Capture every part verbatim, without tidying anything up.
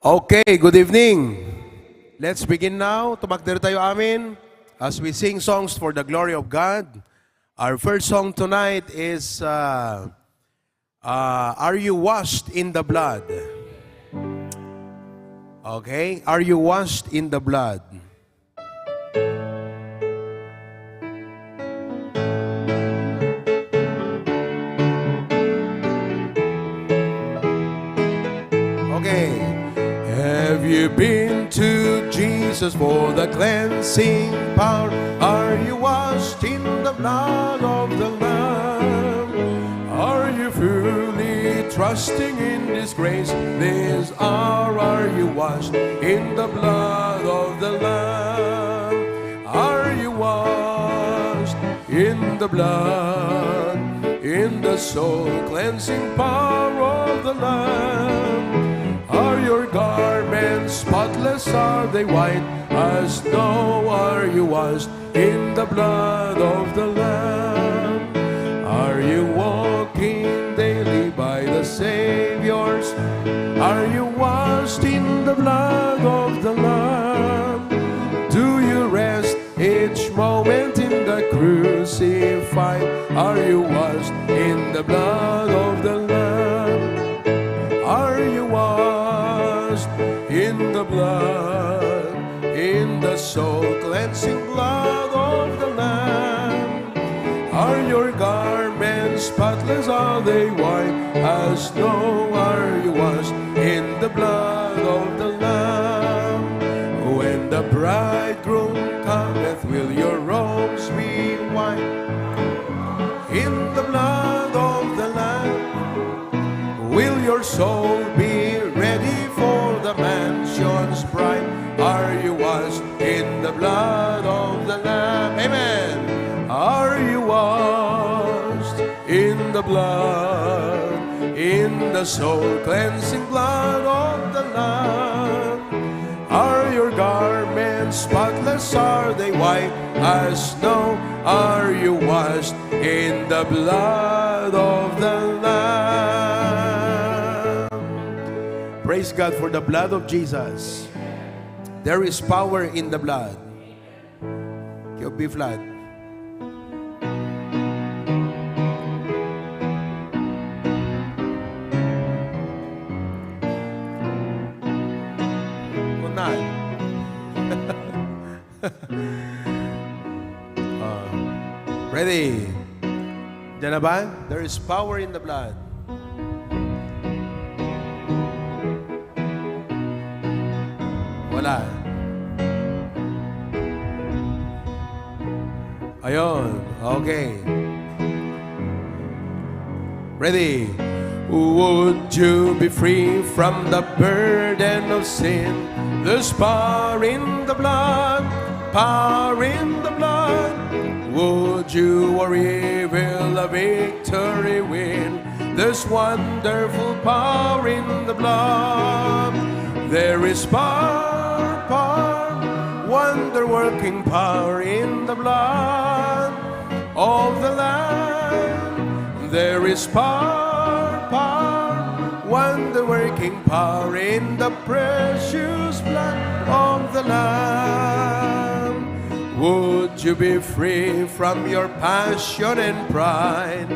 Okay, good evening. Let's begin now. Tumakder tayo amin as we sing songs for the glory of God. Our first song tonight is, uh, uh, Are You Washed in the Blood? Okay, Are You Washed in the Blood? Okay. Have you been to Jesus for the cleansing power? Are you washed in the blood of the Lamb? Are you fully trusting in this grace? This hour, are you washed in the blood of the Lamb? Are you washed in the blood, in the soul cleansing power of the Lamb? Are your garments spotless? Are they white as snow? Are you washed in the blood of the Lamb? Are you walking daily by the Savior's? Are you washed in the blood of the Lamb? Do you rest each moment in the crucified? Are you washed in the blood of the Lamb? Are you washed in the blood, in the soul cleansing blood of the Lamb? Are your garments spotless? Are they white as snow? Are you washed in the blood of the Lamb? When the bridegroom cometh, will your robes be white in the blood of the Lamb? Will your soul be ready for the mansion's pride? Are you washed in the blood of the Lamb? Amen. Are you washed in the blood, in the soul cleansing blood of the Lamb? Are your garments spotless? Are they white as snow? Are you washed in the blood of the Lamb? Praise God for the blood of Jesus. There is power in the blood. Q B flat. Kunay. Ah. Ready? Diyan na ba? There is power in the blood. Wala. Ayun. Okay. Ready? Would you be free from the burden of sin? There's power in the blood, power in the blood. Would you or evil a victory win? There's wonderful power in the blood. There is power, power, wonder-working power in the blood of the Lamb. There is power, power, wonder-working power in the precious blood of the Lamb. Would you be free from your passion and pride?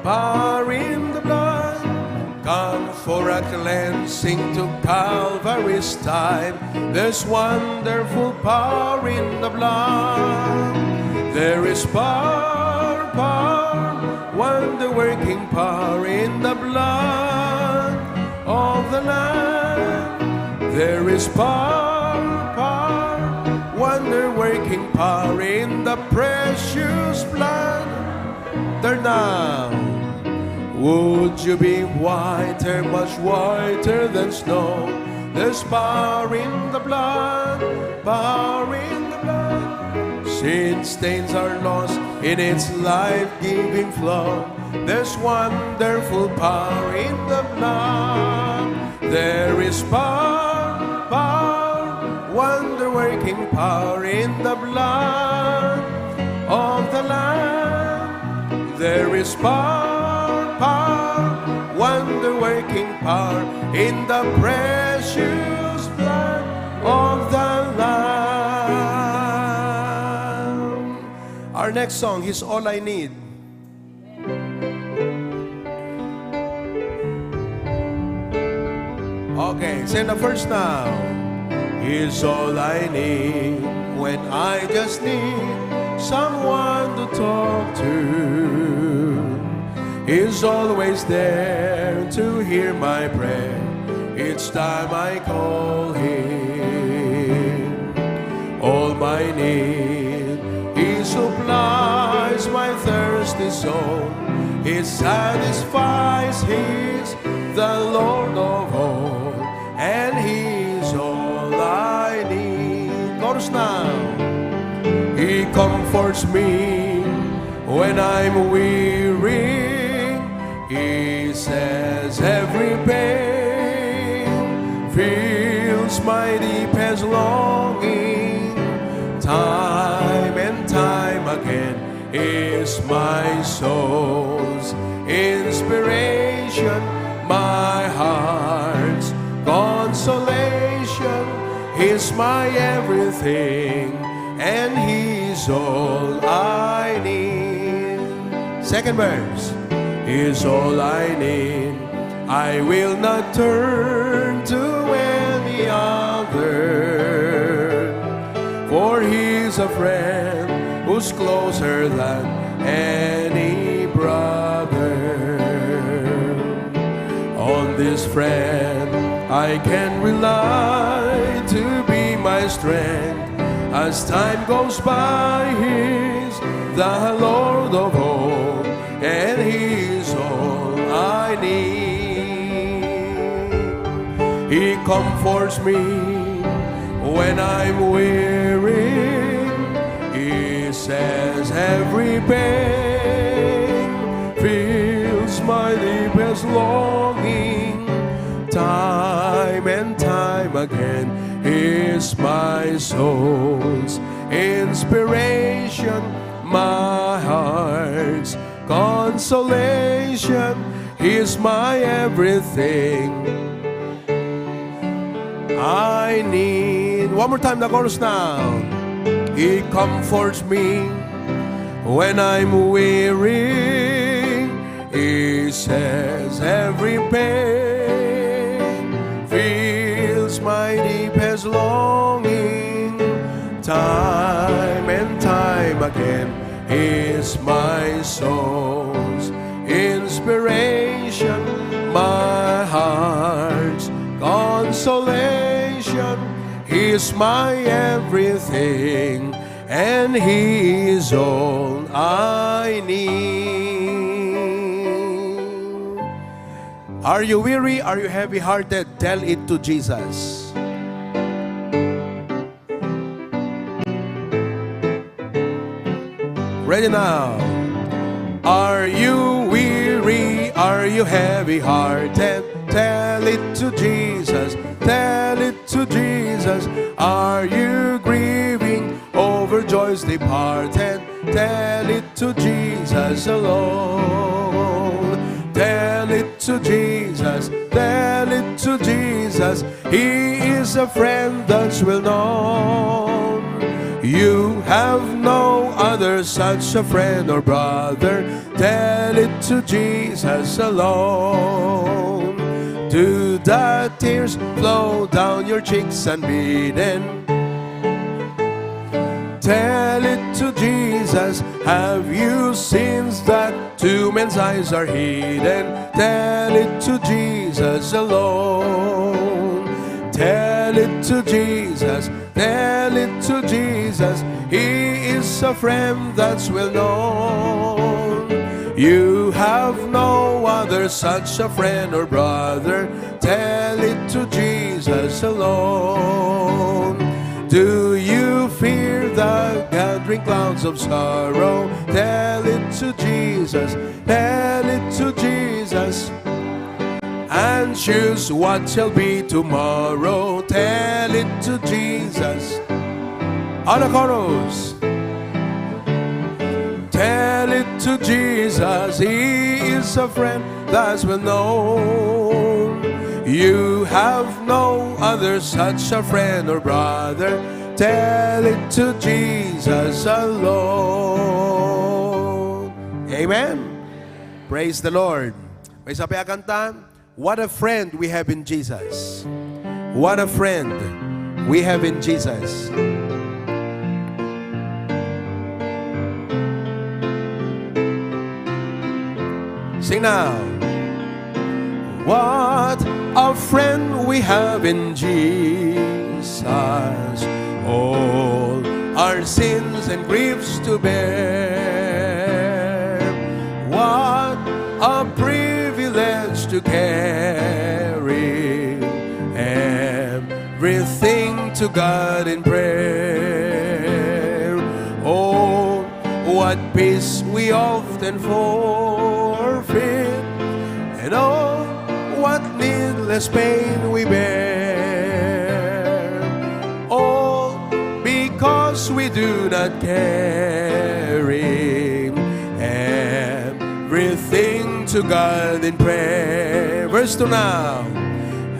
Power in the blood. Come for a cleansing to Calvary's time. There's wonderful power in the blood. There is power, power, wonder-working power in the blood of the Lamb. There is power, power, wonder-working power in the precious blood. Turn down. Would you be whiter, much whiter than snow? There's power in the blood, power in the blood. Sin stains are lost in its life-giving flow. There's wonderful power in the blood. There is power, power, wonder-working power in the blood of the Lamb. There is power, power, wonder-working In the precious blood of the Lamb. Our next song is All I Need. Okay, sing the first now. He's all I need when I just need someone to talk to. He's always there to hear my prayer each time I call him. All my need, he supplies my thirsty soul. He satisfies, he's the Lord of all, and he's all I need. Chorus now. He comforts me when I'm weary. He says every pain feels my deepest longing. Time and time again is my soul's inspiration, my heart's consolation. He's my everything, and he's all I need. Second verse. He's all I need. I will not turn to any other, for he's a friend who's closer than any brother. On this friend I can rely to be my strength. As time goes by, he's the Lord of all, and he's all I need. He comforts me when I'm weary. He says every pain feels my deepest longing. Time and time again, he's my soul's inspiration, my heart's consolation. He's my everything I need. One more time, the chorus now. He comforts me when I'm weary. He says every pain feels my deepest longing. Time and time again, he's my soul's inspiration, my heart's consolation. He's my everything, and he's all I need. Are you weary? Are you heavy-hearted? Tell it to Jesus. Ready now. Are you weary? Are you heavy-hearted? Tell it to Jesus. Tell it to Jesus. Are you grieving over joys departed? Tell it to Jesus alone. Tell it to Jesus. Tell it to Jesus. He is a friend that's well known. You have no other such a friend or brother. Tell it to Jesus alone. Do the tears flow down your cheeks unbidden? Tell it to Jesus. Have you sins that to men's eyes are hidden? Tell it to Jesus alone. Tell it to Jesus. Tell it to Jesus. He is a friend that's well known. You have no other such a friend or brother. Tell it to Jesus alone. Do you fear the gathering clouds of sorrow? Tell it to Jesus. Tell it to Jesus. Anxious, what shall be tomorrow? Tell it to Jesus. On a chorus. Tell it to Jesus. He is a friend that's well known. You have no other such a friend or brother. Tell it to Jesus alone. Amen. Praise the Lord. May isa pay a kanta. What a friend we have in Jesus. What a friend we have in Jesus. Sing now. What a friend we have in Jesus. All our sins and griefs to bear. What a privilege to carry everything to God in prayer. Oh, what peace we often forfeit, and oh, what needless pain we bear. All because we do not carry everything to God in prayer. Verse two now.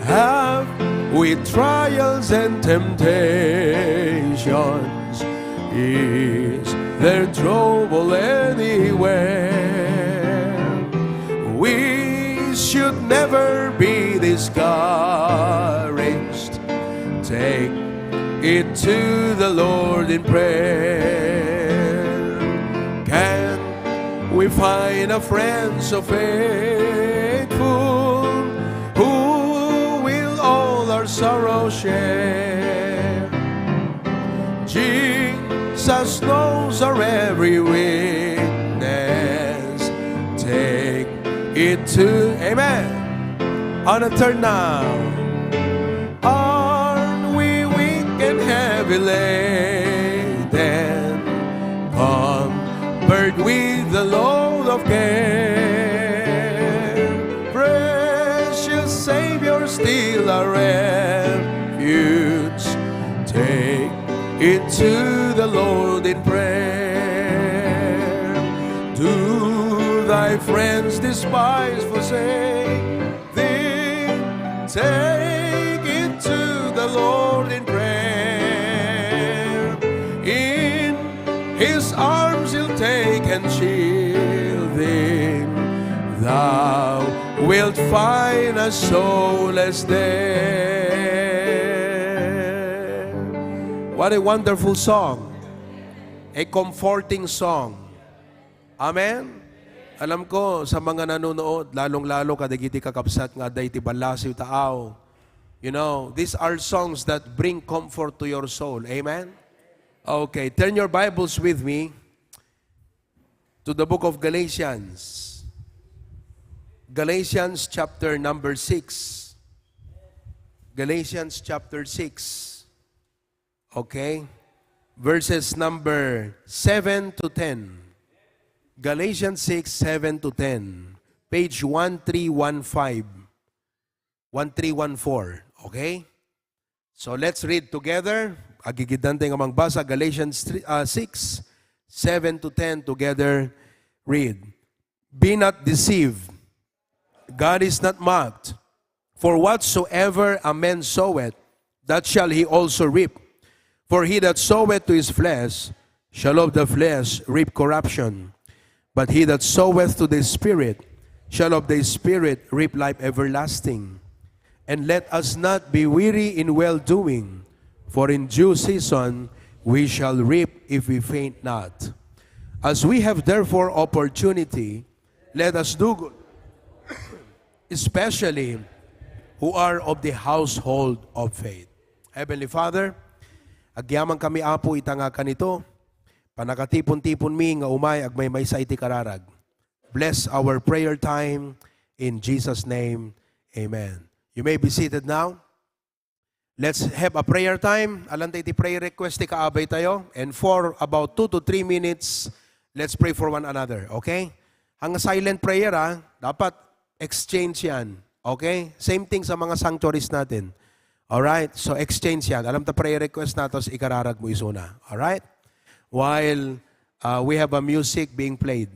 Have we trials and temptations? Is there trouble anywhere? We should never be discouraged. Take it to the Lord in prayer. Can we find a friend so faithful who will all our sorrow share? Jesus knows our every weakness. Take it to, amen. On a turn now. Aren't we weak and heavy laden? Come, burdened with the load of care. Precious Savior, still our refuge. Take it to the Lord in prayer. Do thy friends despise, forsake thee? Take it to the Lord in prayer. In his arms he'll take and shield thee. Thou wilt find a solace there. What a wonderful song. A comforting song. Amen? Alam ko, sa mga nanonood, lalong-lalo kadagiti kakabsat nga adda iti ballasiw taaw. You know, these are songs that bring comfort to your soul. Amen? Okay, turn your Bibles with me to the book of Galatians. Galatians chapter number six. Galatians chapter six. Okay? Verses number seven to ten. Galatians six, seven to ten. Page one three one five. One three one four. Okay? So let's read together. Agigiddan tayo nga mangbasa. Galatians three, ah, six, seven to ten. Together, read. Be not deceived. God is not mocked. For whatsoever a man soweth, that shall he also reap. For he that soweth to his flesh shall of the flesh reap corruption. But he that soweth to the Spirit shall of the Spirit reap life everlasting. And let us not be weary in well doing, for in due season we shall reap if we faint not. As we have therefore opportunity, let us do good, especially who are of the household of faith. Heavenly Father, agyaman kami, Apo, ita nga kanito, panakatipon-tipon mi nga umay agmaymaysa iti kararag. Bless our prayer time in Jesus' name. Amen. You may be seated now. Let's have a prayer time. Alantayo iti prayer request ti kaabay tayo. And for about two to three minutes, let's pray for one another. Okay? Ang silent prayer, ha, dapat exchange yan. Okay? Same thing sa mga sanctuaries natin. Alright? So, exchange yan. Alantayo prayer request naton, ikararag mo isuna. Alright? While uh, we have a music being played.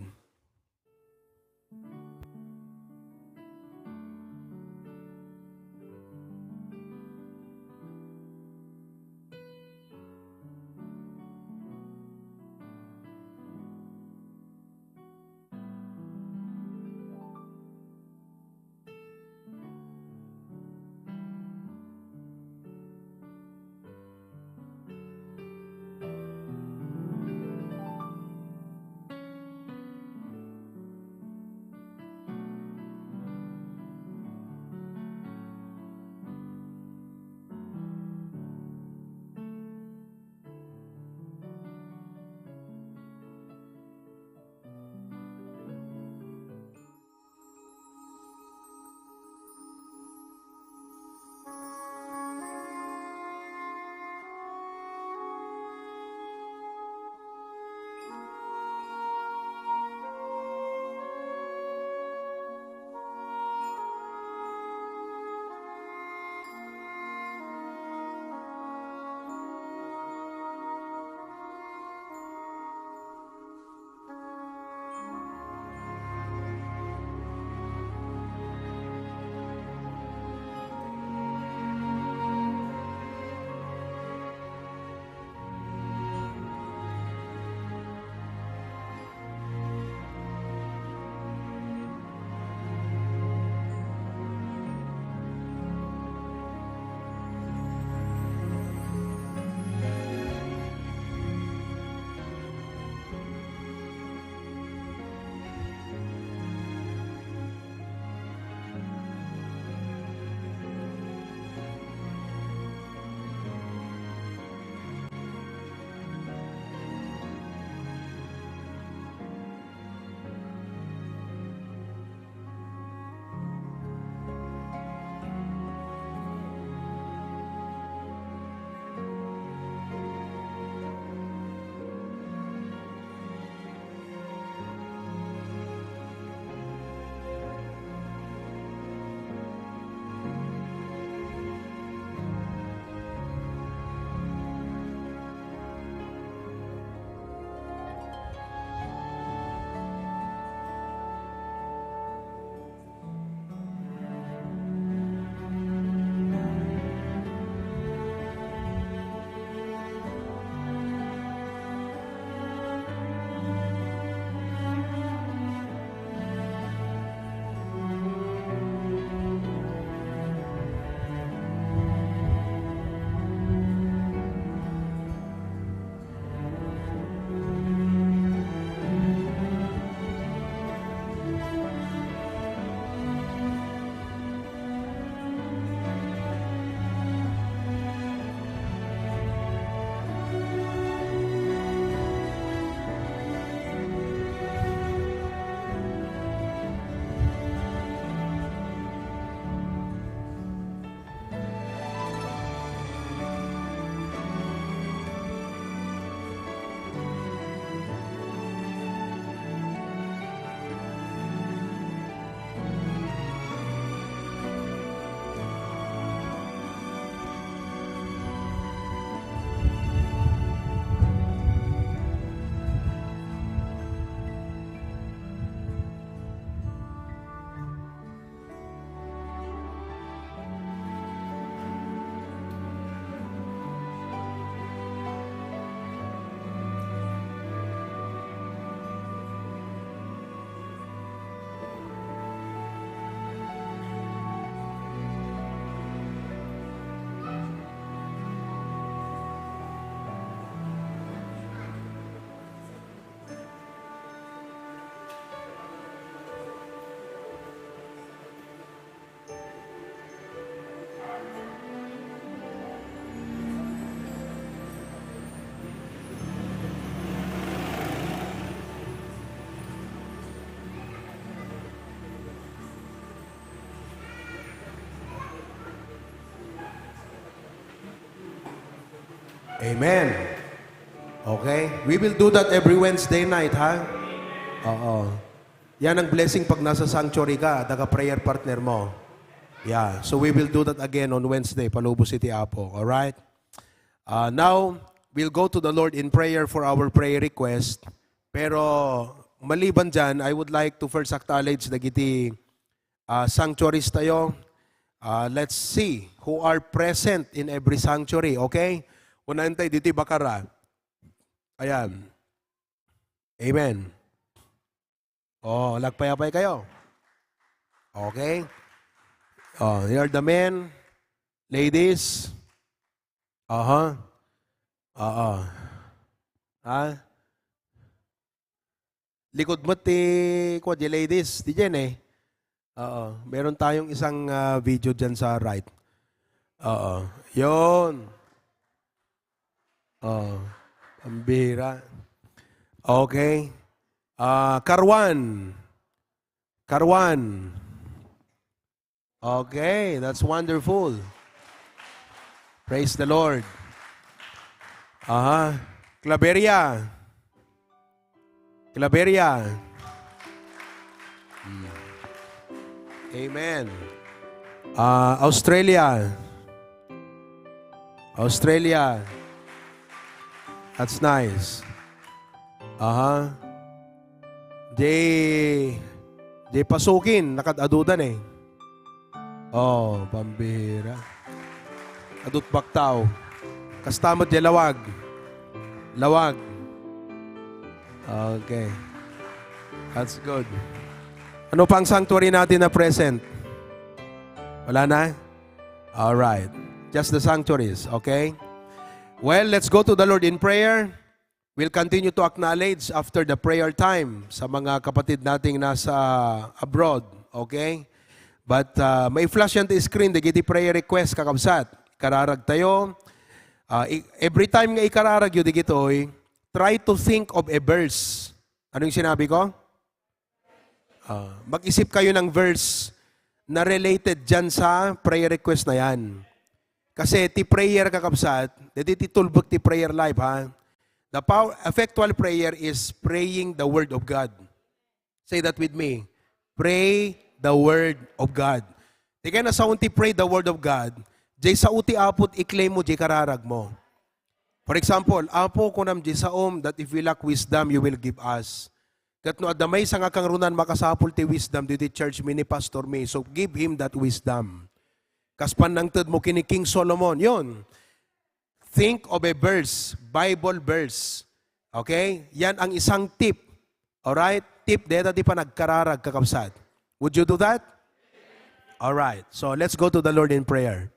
Amen. Okay? We will do that every Wednesday night, ha? Oo. Yan ang blessing pag nasa sanctuary ka, daga prayer partner mo. Yeah. So we will do that again on Wednesday, palubos iti Apo. All right? Uh, now, we'll go to the Lord in prayer for our prayer request. Pero maliban dyan, I would like to first acknowledge dagiti uh, sanctuaries tayo. Uh, let's see who are present in every sanctuary, okay? Unahin tayo dito, Bakara. Ayan. Amen. Oh, lagpayapay kayo. Okay? Oh, you're the men, ladies. Aha. Oo. Ha? Likod mo ti, kwa, di ladies, di dyan eh. Oo. Meron tayong isang ah, video dyan sa right. Oo. Yun. Oo. Pambira. Okay. Ah, Karwan. Karwan. Okay, that's wonderful. Praise the Lord. Aha. Claveria. Claveria. Mm. Amen. Ah, Australia. Australia. That's nice. Aha. Di, di pasukin, nakad-adudan eh. Oh, pambihira. Adut baktaw. Kasta mo di lawag. Lawag. Okay. That's good. Ano pa ang sanctuary natin na present? Wala na? All right. Just the sanctuaries, okay? Well, let's go to the Lord in prayer. We'll continue to acknowledge after the prayer time sa mga kapatid nating nasa abroad, okay? But uh, may flash yan ti screen, dagiti prayer request, kakabsat. Kararag tayo. Uh, i- every time nga ikararag yu digitoy, try to think of a verse. Ano yung sinabi ko? Ah, mag-isip kayo ng verse na related dyan sa prayer request na yan. Kasi ti prayer, kakabsat, dito ti tulbek ti prayer life, ha? The power, effectual prayer is praying the word of God. Say that with me. Pray the word of God. Di kay nasaon ti pray the word of God, jay sao ti Apo ti i-claim mo, jay kararag mo. For example, Apo, kunam jay saom that if we lack wisdom, you will give us. Ket no adda maysa nga kangrunan makasapul ti wisdom ditoy church mi ni Pastor Mi, so give him that wisdom. Kas pannangted mo kini King Solomon, yon. Think of a verse, Bible verse. Okay? Yan ang isang tip. Alright? Tip deta ti panagkararag, kakabsat. Would you do that? Alright. So let's go to the Lord in prayer.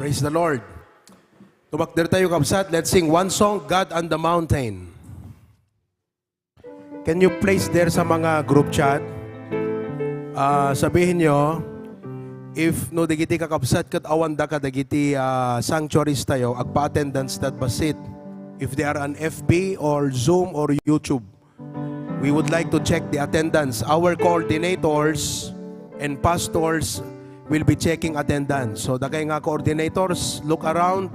Praise the Lord. Tumakder tayo, kabsat. Let's sing one song, God on the Mountain. Can you place there sa mga group chat? Ah, sabihin nyo, if no dagiti kakabsat ket awanda kadagiti, ah, sanctuaries tayo, agpa-attendance that basit. If they are on F B or Zoom or YouTube, we would like to check the attendance. Our coordinators and pastors will be checking attendance. So, dakay nga coordinators, look around.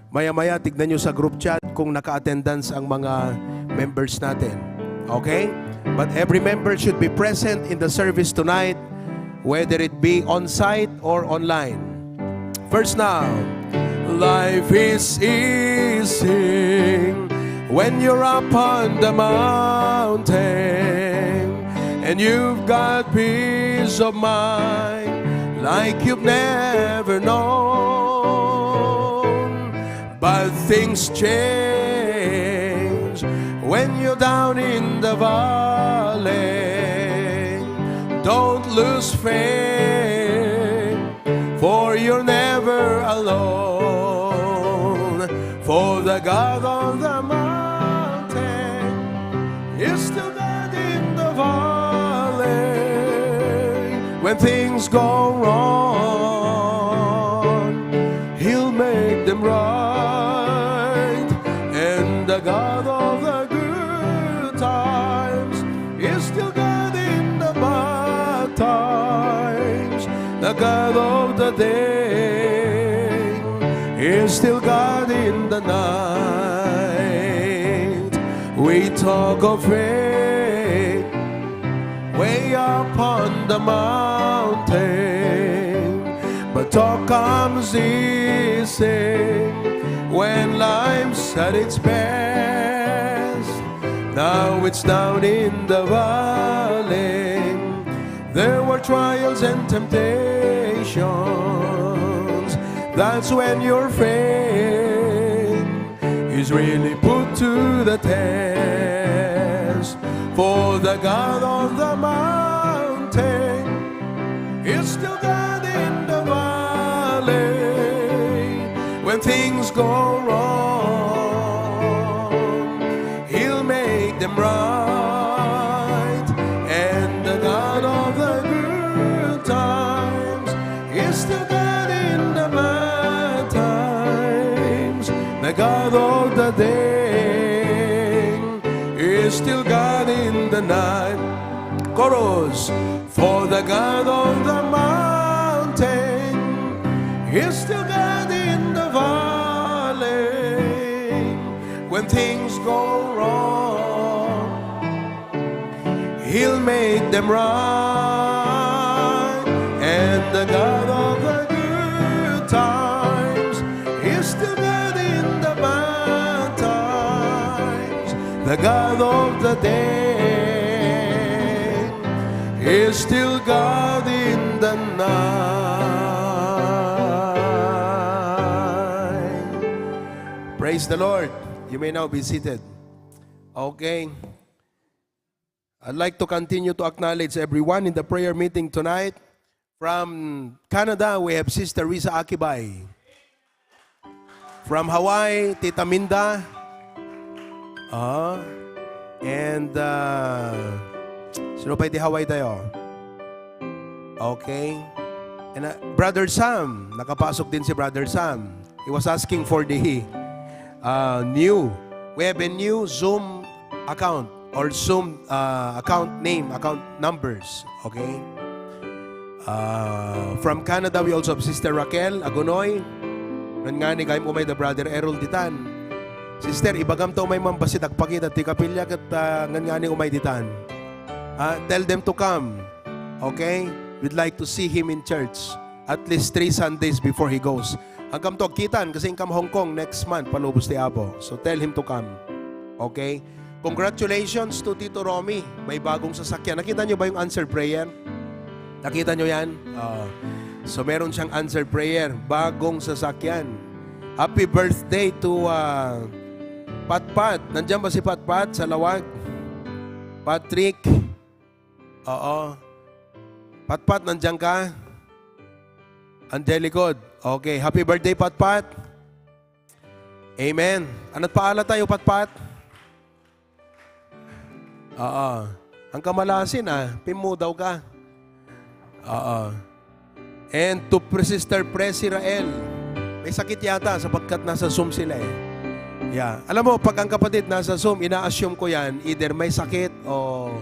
Maya-maya, tignan nyo sa group chat kung naka-attendance ang mga members natin. Okay? But every member should be present in the service tonight, whether it be on-site or online. Verse now. Life is easy when you're up on the mountain and you've got peace of mind like you've never known. But things change when you're down in the valley. Don't lose faith, for you're never alone. For the God on the mountain is still God in the valley. When things go wrong, He'll make them right. And the God of the good times is still God in the bad times. The God of the day is still God in the night. We talk of faith way up on the mountain, but talk comes easy when life's at its best. Now it's down in the valley. There were trials and temptations. That's when your faith is really put to the test. For the God on the mountain is still God in the valley. When things go wrong, He'll make them right. And the God of the good times is still God in the bad times. The God of the day is still God in the night. Chorus. For the God of the mountain is still God in the valley. When things go wrong, He'll make them right. And the God of the good times is still God in the bad times. The God of the day is still God in the night. Praise the Lord. You may now be seated. Okay. I'd like to continue to acknowledge everyone in the prayer meeting tonight. From Canada, we have Sister Risa Akibay. From Hawaii, Tita Minda. Ah, and, ah, sino pa iti Hawaii tayo? Okay. And, ah, Brother Sam, nakapasok din si Brother Sam. He was asking for the, uh, new. We have a new Zoom account or Zoom, uh, account name, account numbers. Okay? Uh, from Canada, we also have Sister Raquel Agunoy. Ngan nga ni kayem umay da Brother Errol ditan. Sister, ibagam ta umay man bassit agpakita ti kapilya ket, uh, ngan nga ni umay ditan. Uh, tell them to come. Okay? We'd like to see him in church at least three Sundays before he goes. Agkamto agkitan, kasi inkam Hong Kong next month, palubos ti Apo. So tell him to come. Okay? Congratulations to Tito Romy. May bagong sasakyan. Nakita nyo ba yung answered prayer? Nakita nyo yan? Oo. So meron siyang answered prayer. Bagong sasakyan. Happy birthday to, ah, Patpat. Nandiyan ba si Patpat sa lawag? Patrick? Oo. Patpat, nandiyan ka? Andiyan likod. Okay, happy birthday, Patpat. Amen. Ano paala tayo, Patpat? Oo. Ang kamalasin, ah, pimudaw ka. Oo. And to Pre-, Sister Presi Rael. May sakit yata sapagkat nasa Zoom sila eh. Yeah. Alam mo, pag ang kapatid nasa Zoom, ina-assume ko yan, either may sakit o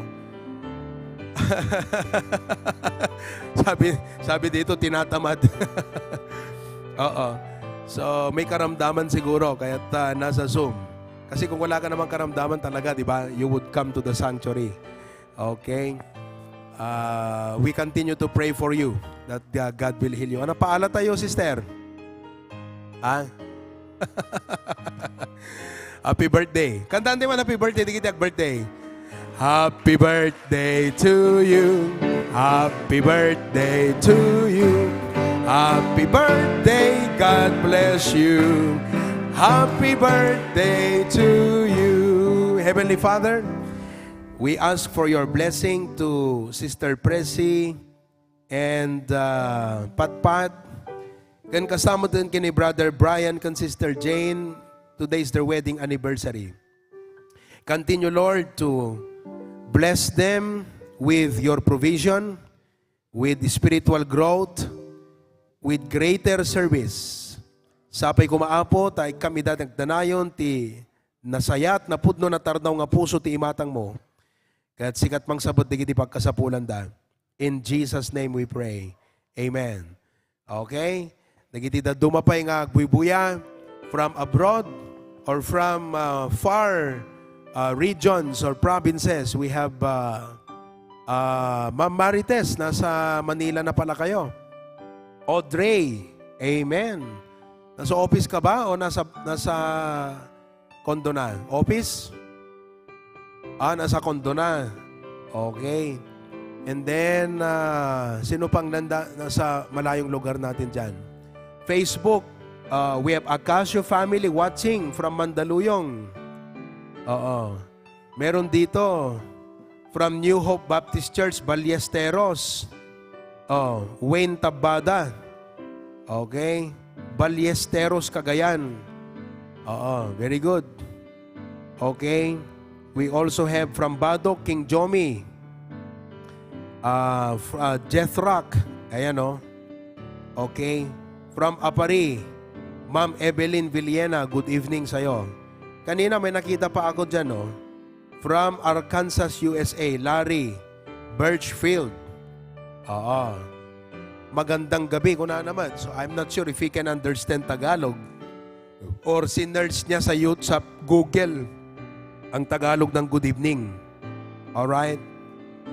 sabi, sabi dito, tinatamad. Oo. So, may karamdaman siguro, kaya't, ah, nasa Zoom. Kasi kung wala ka namang karamdaman talaga, di ba, you would come to the sanctuary. Okay? Ah, we continue to pray for you that, uh, God will heal you. Ano paala tayo, sister? Ah? Happy birthday. Kantaan tayo man, happy birthday. Dikit ag birthday. Happy birthday to you. Happy birthday to you. Happy birthday, God bless you. Happy birthday to you. Heavenly Father, we ask for your blessing to Sister Presi and, uh, Patpat. Ken kasama din kini Brother Brian ken Sister Jane. Today is their wedding anniversary. Continue, Lord, to bless them with your provision, with spiritual growth, with greater service. Sapay koma, Apo, ta ikkam ida nagdanayon ti nasayat, napudno, natarnaw nga puso ti imatangmo. Ket sika ti mangsabet dagiti pagkasapulanda. In Jesus' name we pray. Amen. Okay? Dagiti dadduma pay nga agbuybuya from abroad or from, uh, far, uh, regions or provinces, we have, uh, uh, Ma'am Marites, nasa Manila na pala kayo. Audrey, amen. Nasa office ka ba o nasa, nasa condo na? Office? Ah, nasa condo na. Okay. And then, ah, sino pang nanda, nasa malayong lugar natin dyan? Facebook, ah, we have Acacio family watching from Mandaluyong. Oo. Meron dito, from New Hope Baptist Church, Ballesteros. Oh, Wayne Tabada. Okay. Ballesteros, Cagayan. Oo, very good. Okay. We also have from Badoc, King Jomi. Ah, fr-, ah, Jethrock. Ayan, oh. Okay. From Aparri, Ma'am Evelyn Villena, good evening sa'yo. Kanina may nakita pa ako dyan, no? From Arkansas, U S A, Larry Birchfield. Oo. Magandang gabi, kuna naman. So, I'm not sure if he can understand Tagalog or sinearch niya sa YouTube, sa Google, ang Tagalog ng good evening. Alright?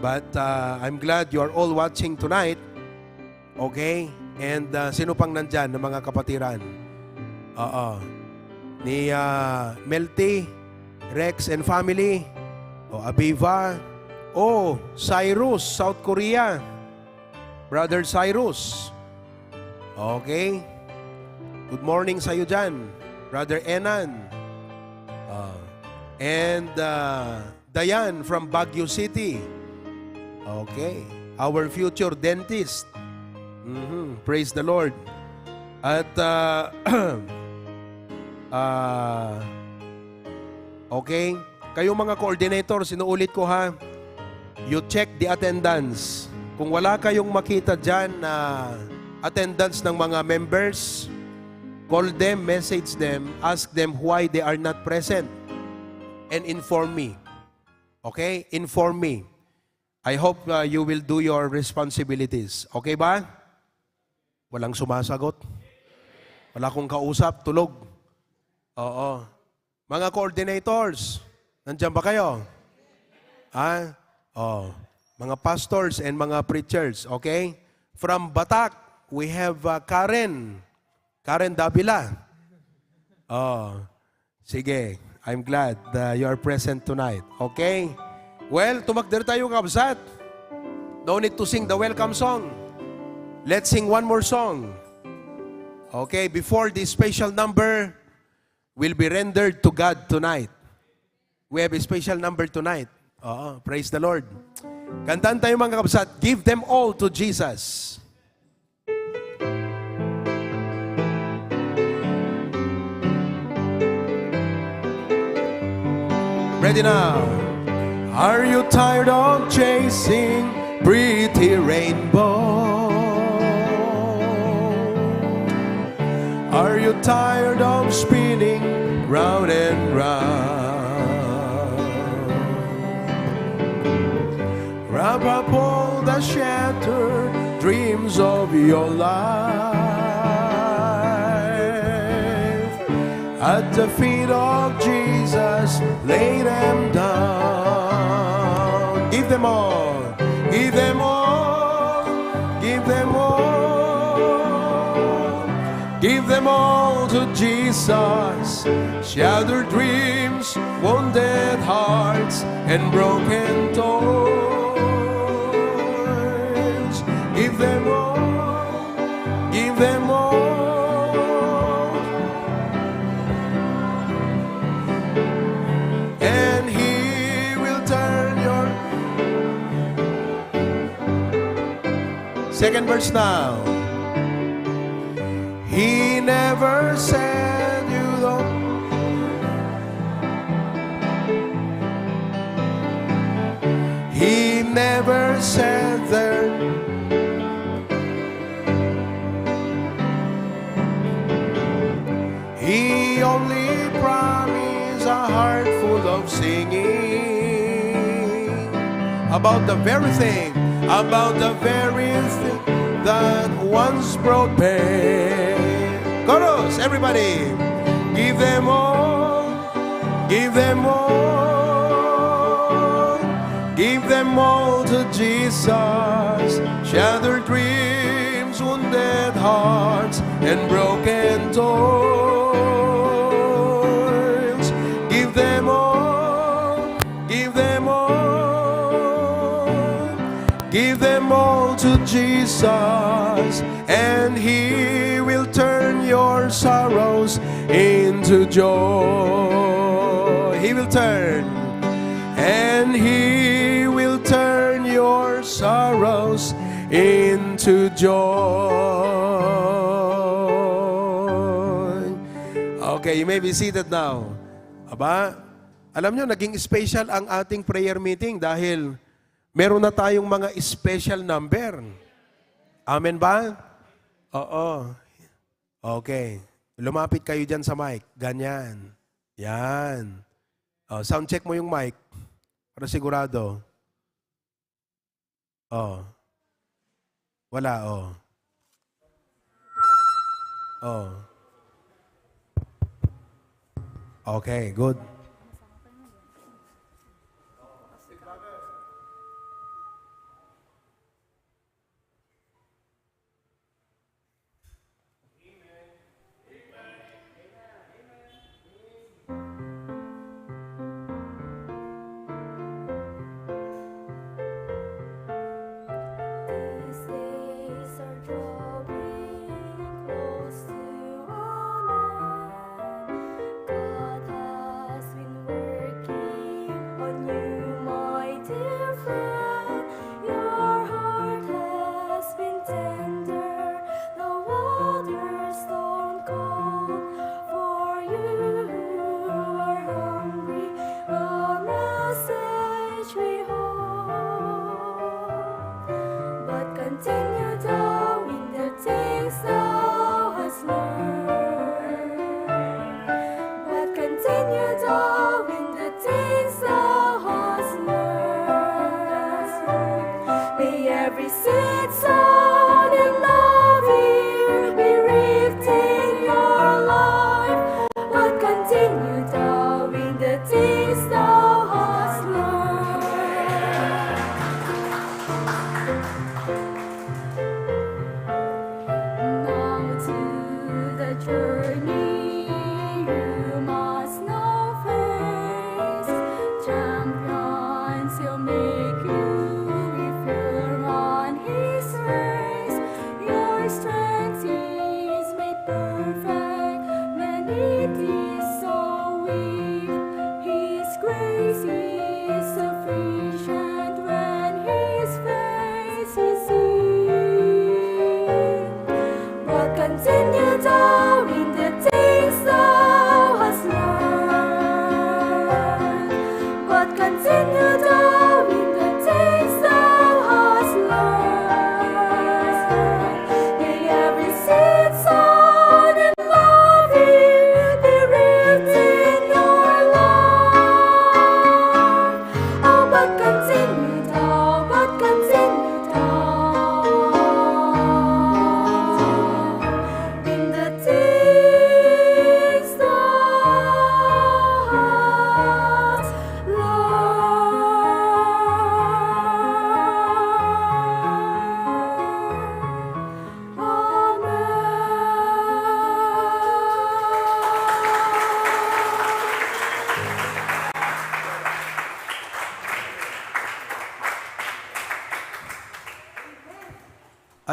But, uh, I'm glad you are all watching tonight. Okay? And, uh, sino pang nandyan ng mga kapatiran? Oo. Ni, uh, Melty, Rex and family. O, Abiva. O, Cyrus, South Korea. Brother Cyrus. Okay. Good morning sa'yo dyan, Brother Enan. Ah, and, ah, Dayan from Baguio City. Okay. Our future dentist. Mhm. Praise the Lord. At, ah, ah, okay. Kayo mga coordinator, sinuulit ko ha, you check the attendance. Kung wala kayong makita dyan na attendance ng mga members, call them, message them, ask them why they are not present, and inform me. Okay? Inform me. I hope, uh, you will do your responsibilities. Okay ba? Walang sumasagot. Wala akong kausap, tulog. Oo. Mga coordinators, nandiyan ba kayo? Ha? Oh, mga pastors and mga preachers, okay? From Batac, we have, uh, Karen. Karen Davila. Oh, sige. I'm glad, uh, you are present tonight. Okay? Well, tumakder tayo, kabsat. No need to sing the welcome song. Let's sing one more song. Okay, before this special number, will be rendered to God tonight. We have a special number tonight. Oo, praise the Lord. Kantahan tayo, mga kabsat. Give them all to Jesus. Ready now. Are you tired of chasing pretty rainbow? Are you tired of spinning round and round? Wrap up all the shattered dreams of your life at the feet of Jesus, lay them down. Give them all. Give them all. Give them all. Give them all to Jesus. Shattered dreams, wounded hearts, and broken toys. Give them all. Give them all. And He will turn your... Second verse now. He never said you don't. He never said there. He only promised a heart full of singing about the very thing, about the very thing that once brought pain. Chorus, everybody. Give them all. Give them all. Give them all to Jesus. Shattered dreams, wounded hearts, and broken toys. Give them all. Give them all. Give them all to Jesus, and He will turn your sorrows into joy. He will turn, and He will turn your sorrows into joy. Okay, you may be seated now. Aba, alam nyo, naging special ang ating prayer meeting dahil meron na tayong mga special number. Amen ba? Oo. Okay. Lumapit kayo dyan sa mic. Ganyan. Yan. Oh, sound check mo yung mic. Para sigurado. Oh. Wala, oh. Oh. Okay, good. These days are drawing close to an end. God has been working on you, my dear friend. Your heart has been tender, the waters don't come for you who are hungry. A message we hold, but continue doing the things thou hast learned. But continue doing the things thou hast learned. May every seed sown in love here be reaped in your life. But continue doing the things thou hast learned. Now to the journey you must now face. Champions he'll make you if you run his race. Your strength is made perfect when it is so weak. His grace is sufficient when his face we see. But continue doing the things thou hast learned.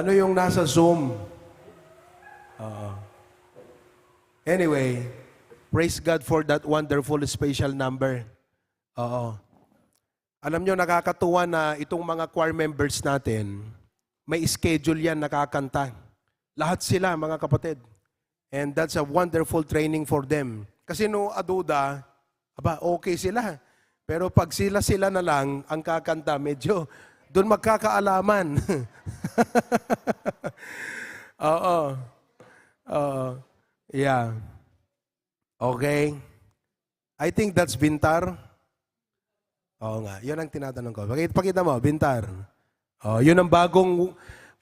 Ano yung nasa Zoom? Oo. Anyway, praise God for that wonderful special number. Oo. Alam nyo, nakakatuwa na itong mga choir members natin, may schedule yan, nakakanta. Lahat sila, mga kapatid. And that's a wonderful training for them. Kasi no aduda, aba, okay sila. Pero pag sila-sila na lang ang kakanta, medyo doon magkakaalaman. Oo. Oo. Yeah. Okay. I think that's Bintar. Oo nga. Yun ang tinatanong ko. Pakita, pakita mo, Bintar. Oh, yun ang bagong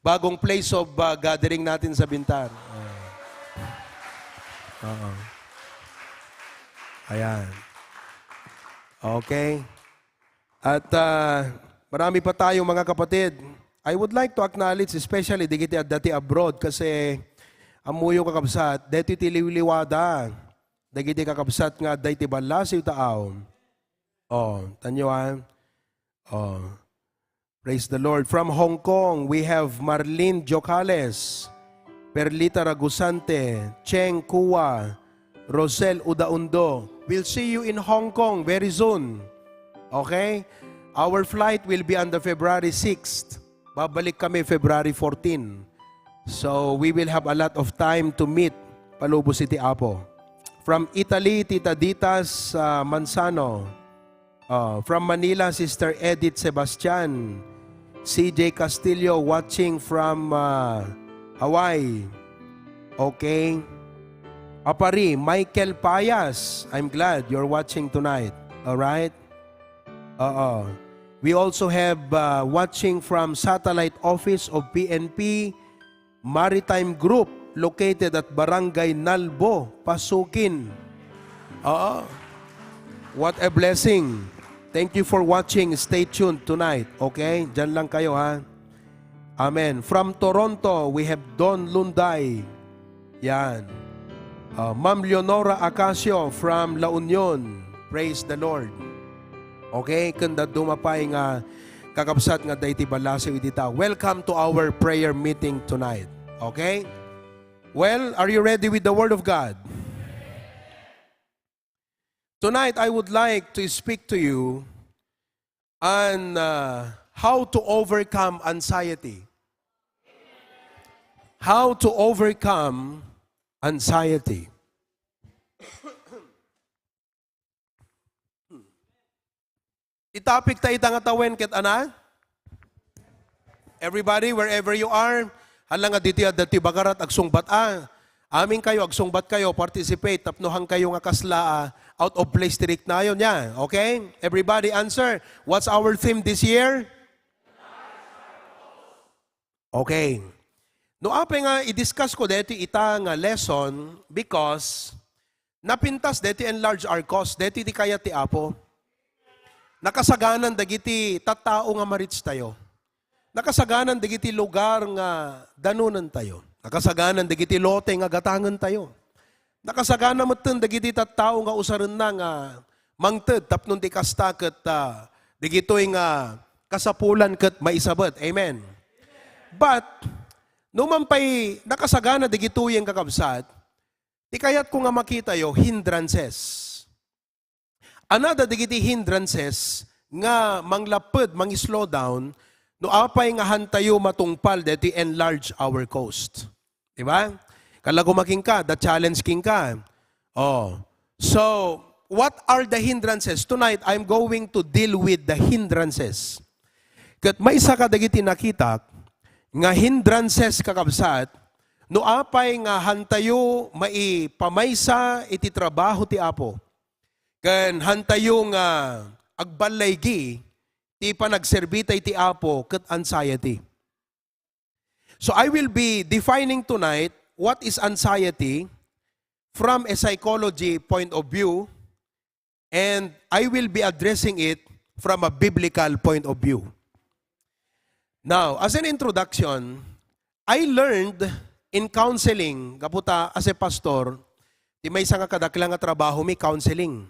bagong place of, ah, gathering natin sa Bintar. Oh. Oo. Ayan. Okay. At, ah, marami pa tayo, mga kapatid. I would like to acknowledge especially dagiti adda ti abroad kasi ammoyo, kakabsat, deti ti liwliwada dagiti kakabsat nga adda iti ballasiw taaw. Oh, tanyo, ah. Oh. Praise the Lord. From Hong Kong, we have Marlene Jocales, Perlita Ragusante, Cheng Kua, Rosel Udaundo. We'll see you in Hong Kong very soon. Okay? Our flight will be on the February sixth. Babalik kami February fourteen. So, we will have a lot of time to meet palubos iti Apo. From Italy, Tita Ditas, ah, Manzano. Oh, from Manila, Sister Edith Sebastian. C J Castillo watching from, ah, Hawaii. Okay. Apari, Michael Payas, I'm glad you're watching tonight. All right? Oo. We also have, uh, watching from satellite office of P N P Maritime Group located at Barangay Nalbo, Pasukin. Oo. What a blessing. Thank you for watching. Stay tuned tonight, okay? Diyan lang kayo, ha? Amen. From Toronto, we have Don Lunday. Yan. Ah, Ma'am Leonora Acacio from La Union. Praise the Lord. Okay, ken dadduma pay nga kakabsat nga adda iti ballasiw iti ta. Welcome to our prayer meeting tonight. Okay? Well, are you ready with the Word of God? Tonight, I would like to speak to you on, uh, how to overcome anxiety. How to overcome anxiety. Ti topic ta ita nga tawen ket ana? Everybody, wherever you are, hala nga ditoy adda ti bagarat, agsungbat, ah. Amin kayo, agsungbat kayo, participate, tapno han kayo nga kasla, ah, out of place ti riknayon. Yan, okay? Everybody answer, what's our theme this year? Okay. No, apay nga i-discuss ko deti ita nga lesson because napintas deti enlarge our cause, deti ti kayat ti Apo. Nakasaganan dagiti tattao nga ma-reach tayo. Nakasaganan dagiti lugar nga danunan tayo. Nakasaganan dagiti lote nga gatangen tayo. Nakasagana metten dagiti tattao nga usarenna nga mangted tapno ti kasta ket, ah, digitoy nga kasapulan ket maisabet. Amen. But, no man pay nakasagana digitoy nga kakabsat, ti kayatko nga makitayo, hindrances. Anada dagiti hindrances nga manglapped, mang-slow down, no apay nga hantayo matungpal deti enlarge our coast. Di ba? Kala ko makinka, the challenge kinka. Oh. So, what are the hindrances? Tonight, I'm going to deal with the hindrances. Ket maysa kadagiti nakitak nga hindrances, kakabsat, no apay nga hantayo maipamaysa iti trabaho ti Apo. Ken hantayo nga agballaygi ti panagserbita iti Apo ket anxiety. So I will be defining tonight what is anxiety from a psychology point of view, and I will be addressing it from a biblical point of view. Now, as an introduction, I learned in counseling, gapu ta as a pastor, ti maysa nga kadaklan nga trabaho mi, counseling.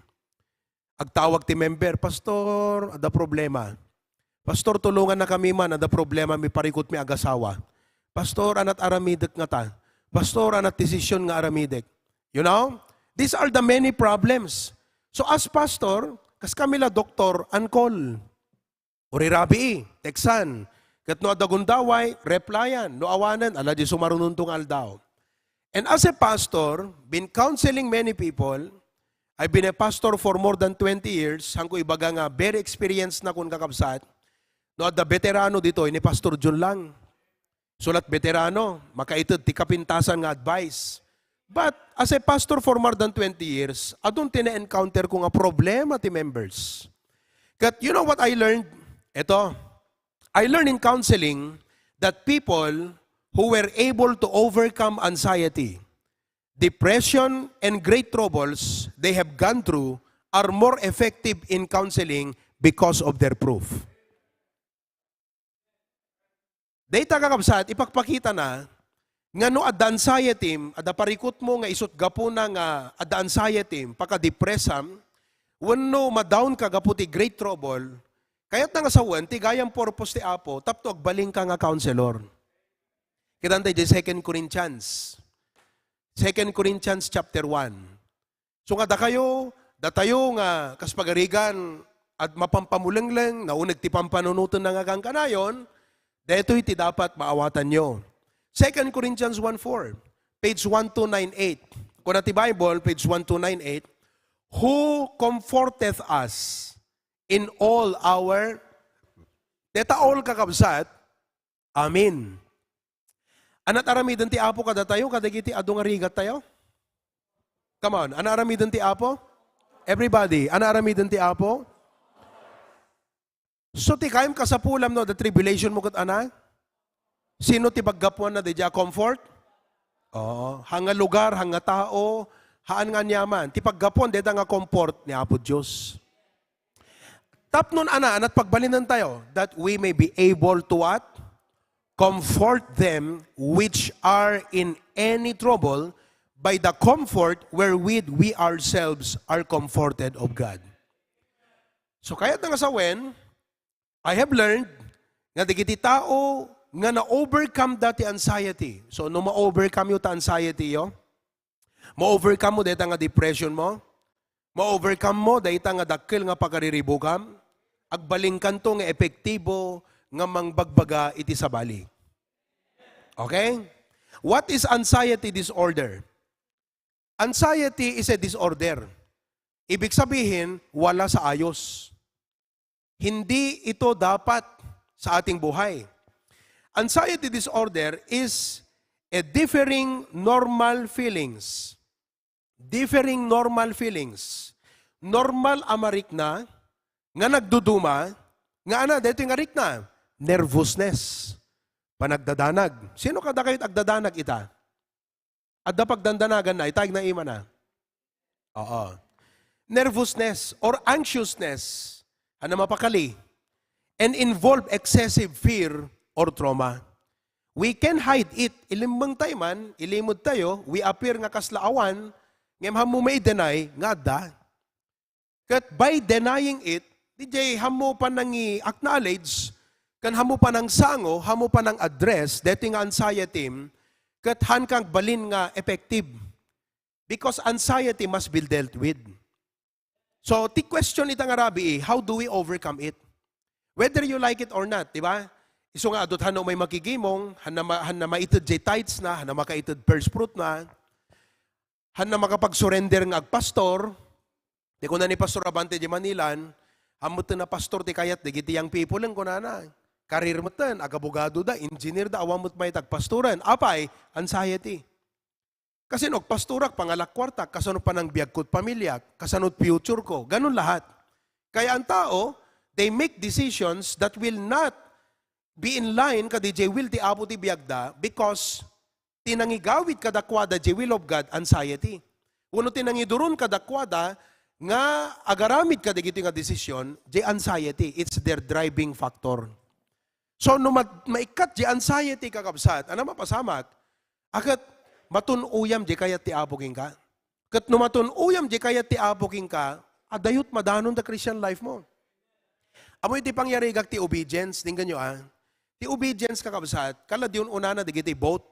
Agtawag ti member, "Pastor, adda problema. Pastor, tulongannakami man, adda problema mi, parikut mi agasawa. "Pastor, anat aramidek ngata? Pastor, anat desisyon nga aramidek?" You know? These are the many problems. So as pastor, kas kami la doktor, on-call. Urirabii, textan. Ket no adda gundaway, replyan. No awanen, ala di sumarunonto nga aldaw. And as a pastor, been counseling many people, I've been a pastor for more than twenty years, saan ko ibaga nga very experienced na kun kakabsat, no adda veterano ditoy ni Pastor Jun lang. Sulat veterano, makaited ti kapintasan nga advice. But as a pastor for more than twenty years, adun ti na-encounter ko nga problema ti members. Kat you know what I learned? Ito, I learned in counseling that people who were able to overcome anxiety, depression, and great troubles they have gone through are more effective in counseling because of their proof. Dayta, kakabsat, ipakpakita na nga no adda anxiety, adda parikutmo nga isut gapuna nga adda anxiety, pakadepressam, wenno ma-down ka gapu ti great trouble, kayat na nga sawen ti gayam purpose ti Apo tapno agbalin ka nga counselor. Kitan tayo di Second Corinthians. Second Corinthians chapter one. So nga dakayo, datayo nga kas pagarigan, at mapampamulengleng, nauneg ti pampanunoten nga agangkanayon, daytoy ti dapat maawatanyo. Second Corinthians one four, page one two nine eight. Kuna ti Bible, page one two nine eight, "Who comforteth us in all our," deta all, kakabsat, Amen. Anat aramiden ti Apo kadatayo, kadagiti adu nga rigat tayo? Come on, anat aramiden ti Apo? Everybody, anat aramiden ti Apo? So, ti kayam kasapulam no, the tribulation mo ket ana? Sino ti paggapuan na di dia comfort? Oo, hanga lugar, hanga tao, haan nga niaman. Ti paggapuan, deta nga comfort ni Apo Dios. Tapnon ana, anat pagbalinen tayo, that we may be able to what? Comfort them which are in any trouble by the comfort wherewith we ourselves are comforted of God. So, kayat na nga sawen, I have learned nga dagiti tao nga na-overcome dati anxiety. So, no ma-overcome yo ta anxiety yo, ma-overcome mo dayta nga depression mo? Ma-overcome mo dayta nga dakkel nga pakariribukam? Agbalinkanto nga epektibo nga mangbagbaga iti sabali. Okay? What is anxiety disorder? Anxiety is a disorder. Ibig sabihin, wala sa ayos. Hindi ito dapat sa ating buhay. Anxiety disorder is a differing normal feelings. Differing normal feelings. Normal a marikna nga nagduduma, nga ana, daytoy nga rikna, nervousness, panagdadanag. Sino kadakayo agdadanag ita? Adda pagdandanagan na, itay na ima na. Oo. Nervousness or anxiousness, ano mapakali, and involve excessive fear or trauma. We can hide it. Ilimmeng tayo man, ilimod tayo, we appear nga kasla awan, ngem hammo mai-deny nga adda. Ket by denying it, di jay hammo pa nang i-acknowledge, ken hammo pa nang sango, hammo pa nang address, deti nga anxiety, ket haan ka agbalin nga effective. Because anxiety must be dealt with. So, ti question ita nga rabii, how do we overcome it? Whether you like it or not, di ba? Isu nga adut hanna umay makigimong, hanna ma-, hanna maited jay tithes na, hanna makaited first fruit na, hanna makapag-surrender nga agpastor. Ti kuna ni Pastor Abante di Manilan, "Ammo ti na pastor ti kayat dagiti young people," kunana. Career metten, agabogado da, engineer da, awan met may tagpastoran. Apay, anxiety. Kasano agpastorak, pangalakuartak, kasano panangbiagko ti pamiliak, kasano future ko, ganun lahat. Kaya ang tao, they make decisions that will not be in line kadi jay will ti Apo ti biagda because ti nangigawid kadakuada jay will of God, anxiety. Wenno ti nangiduron kadakuada nga agaramid kadagiti nga desisyon, jay anxiety. It's their driving factor. So, no ma-, maikkat jay anxiety, kakabsat, ano mapasamak? Aket, matun-uyam jay kayat ti Apo kenka. Ket no matun-uyam jay kayat ti Apo kenka, adayot madanon da Christian life mo. Ammo iti pangyarigak ti obedience, dinggan nyo, ah. Ti obedience, kakabsat, kala di un-unana dagiti boat.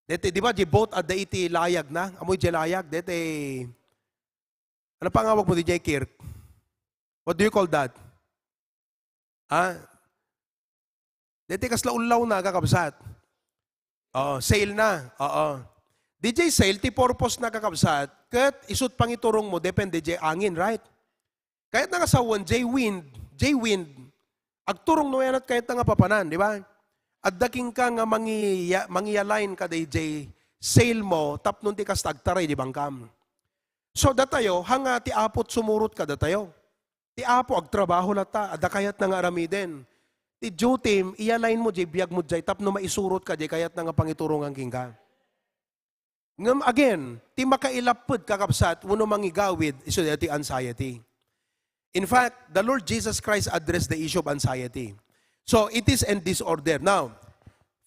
Deti, di ba, di boat adda iti layag na? Amoy di layag, deti, ano pangawag mo di jay, Kirk? What do you call that? Ha? Deti kasla ullaw na, kakabsat. Oo, sail na. Oo. Di jay sail, ti purpose na, kakabsat, ket isut pangiturong mo, depende jay angin, right? Kayat na nga sawen, jay wind, jay wind, agturong no yanat kayat na nga papanan, di ba? Adda kinka nga mangiya-, mangiyaline ka di jay sail mo, tapno ti kasta agtaray di bangkam. So, datayo, hanga ti Apo sumurot ka datayo. Ti Apo agtrabaho latta, adda kayat na nga aramiden. Ti duty, iyaline mo jay biag mo jay tapno maisurot ka jay kayat na nga pangiturongan kinka. Ngem again, ti makailapud, kakabsat, wenno mangigawid, isu daytoy anxiety. In fact, the Lord Jesus Christ addressed the issue of anxiety. So, it is a disorder. Now,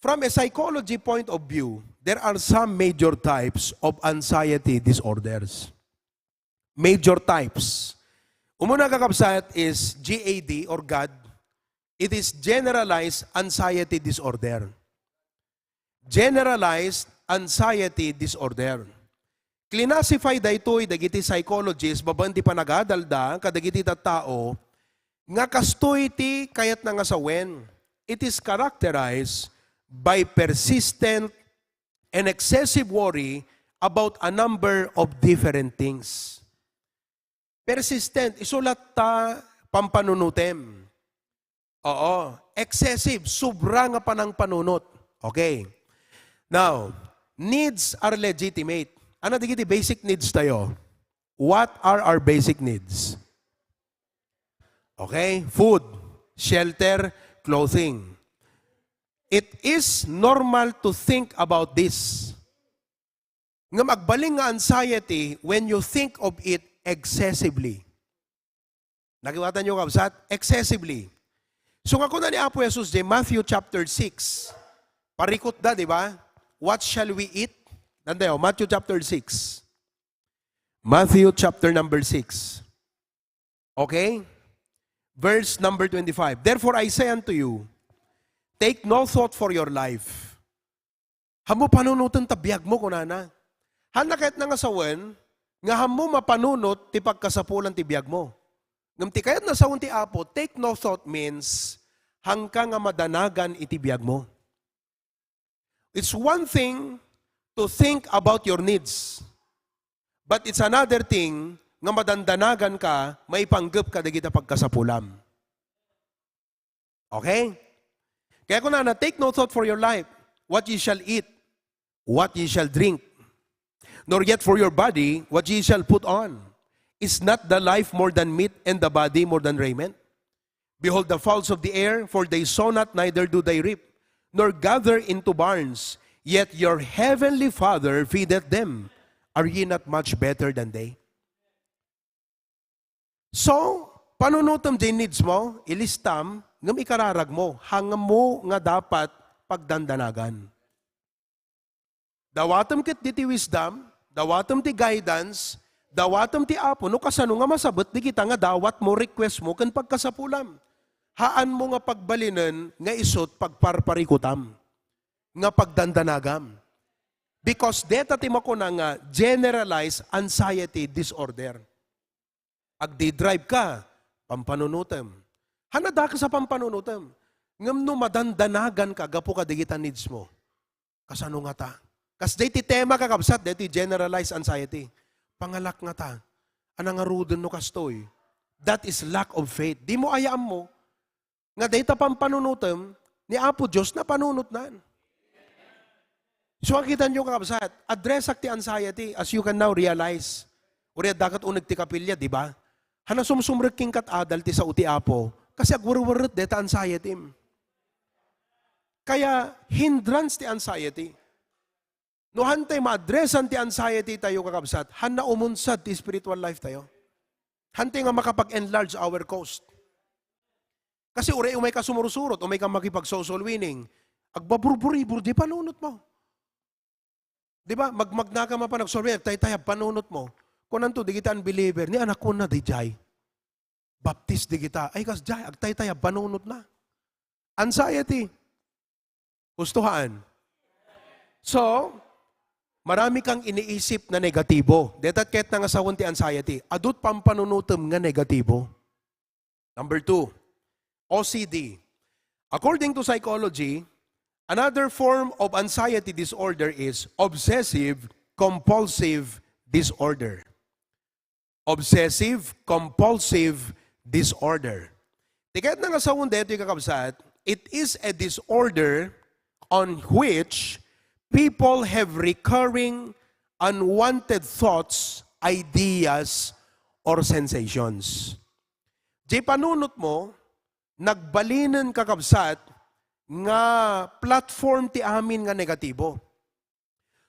from a psychology point of view, there are some major types of anxiety disorders. Major types. Umuna, kakabsat, is G A D or GAD. It is generalized anxiety disorder. Generalized anxiety disorder. Classify daytoy dagiti psychologist babaen ti panagadalda kadagiti tattao nga kastoy ti kayatna nga sawen. It is characterized by persistent and excessive worry about a number of different things. Persistent, isu latta pampanunutem. Oo, excessive, sobra nga panangpanunot. Okay. Now, needs are legitimate. Ano dagiti basic needs tayo? What are our basic needs? Okay? Food, shelter, clothing. It is normal to think about this. Ngem agbalin nga anxiety when you think of it excessively. Nakiwatan niyo, kabsat? Excessively. So, nga kuna ni Apo Jesus di Matthew chapter six, parikutda, di ba? What shall we eat? Nandayo, Matthew chapter six. Matthew chapter number six. Okay? Verse number twenty-five. "Therefore I say unto you, take no thought for your life." Hammo panunoten ta biag mo, kunana. Hanna kayatna nga sawen, nga hammo mapanunot ti pagkasapulan ti biag mo. Ngem ti kayatna sawen ti Apo, take no thought means, hangka nga madanagan iti biag mo. It's one thing to think about your needs, but it's another thing nga madandanagan ka, maipanggep ka dagita pagkasapulam. Okay? Kaya kunana, "Take no thought for your life, what ye shall eat, what ye shall drink, nor yet for your body, what ye shall put on. Is not the life more than meat, and the body more than raiment? Behold the fowls of the air, for they sow not, neither do they reap, nor gather into barns, yet your heavenly Father feedeth them. Are ye not much better than they?" So, panunotem jay needs mo, ilistam, ngem ikararag mo, hangmo nga dapat pagdandanagan. Dawatem ket diti wisdom, dawatem ti guidance, dawatem ti Apo, no kasano nga masabet digita nga dawat mo, request mo, ken pagkasapulam. Haan mo nga pagbalinen nga isut pagparparikutam, nga pagdandanagam. Because deta ti makuna nga generalized anxiety disorder. Agdi-drive ka, pampanunotem. Hanna dakes a pampanunotem. Ngem no madandanagan ka gapu kadagita needs mo, kasano ngata? Kasdiay ti tema, kakabsat, daytoy generalized anxiety. Pangalak ngata. Ana ngaruden no kastoy? That is lack of faith. Di mo aya ammo nga dayta pampanunotem ni Apo Dios napanunotnan. So, akita niyo, kakabsat, addressak ti anxiety, as you can now realize. Uray adda ket uneg ti kapilya, di ba? Hanna sumsumrek kenka adal ti sao ti Apo, kasi agwerwerret dayta anxiety. Kaya, hindrance ti anxiety. No hantay ma-addressan ti anxiety tayo, kakabsat, hanna umunsad ti spiritual life tayo. Hantay nga makapag-enlarge our coast. Kasi uray umay ka sumursurot, umay ka makipag-social winning, agbaburburibur di panunot mo. Di ba? Magmagna ka mapan, nagsorry, agtaytayab panunot mo. Kunanto, digita unbeliever, ni anak ko na, di jay. Baptist digita. Ay, kasjay, agtaytayab panunot na. Anxiety. Husto haan? So, marami kang iniisip na negatibo. Deta ket nga sawen ti anxiety. Adut pampanunutem nga negatibo. Number two, O C D. According to psychology, another form of anxiety disorder is obsessive compulsive disorder. Obsessive compulsive disorder. Ti kayatna nga sawen daytoy, kakabsat, it is a disorder on which people have recurring unwanted thoughts, ideas, or sensations. Di panunot mo, nagbalinen, kakabsat, nga platform ti amin nga negatibo.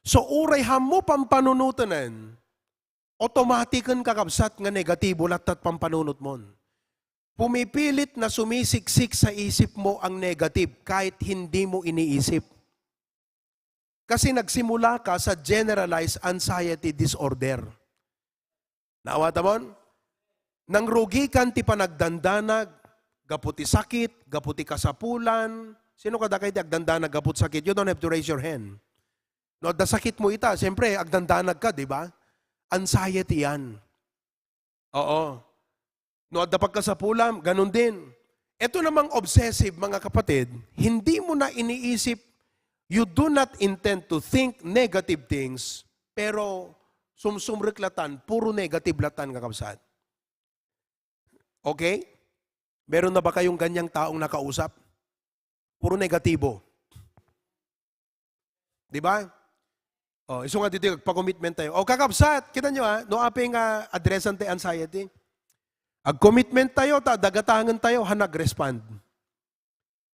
So, uray hammo pampanunotenen, automatiken, kakabsat, nga negatibo latta ti pampanunotmon. Pumipilit na sumisiksik sa isip mo ang negative kahit hindi mo iniisip. Kasi nagsimula ka sa generalized anxiety disorder. Naawatamon? Nangrugikan ti panagdandanag, gapu ti sakit, gapu ti kasapulan. Sino kadakayo ti agdandanag gapu ti sakit? You don't have to raise your hand. No, adda sakit mo ita, siyempre, agdandanag ka, di ba? Anxiety yan. Oo. No, adda pagkasapulam, ganun din. Ito namang obsessive, mga kapatid, hindi mo na iniisip, you do not intend to think negative things, pero sumsumrek latan, puro negative latan, kakabsat. Okay? Meron na ba kayong ganyang taong nakausap? Puro negatibo. Di ba? O, isu nga ditoy, agpa-commitment tayo. O, kakabsat, kita nyo, ha, no apay nga addressan tayo anxiety. Ag-commitment tayo, ta dagatangen tayo, ha, nag-respond.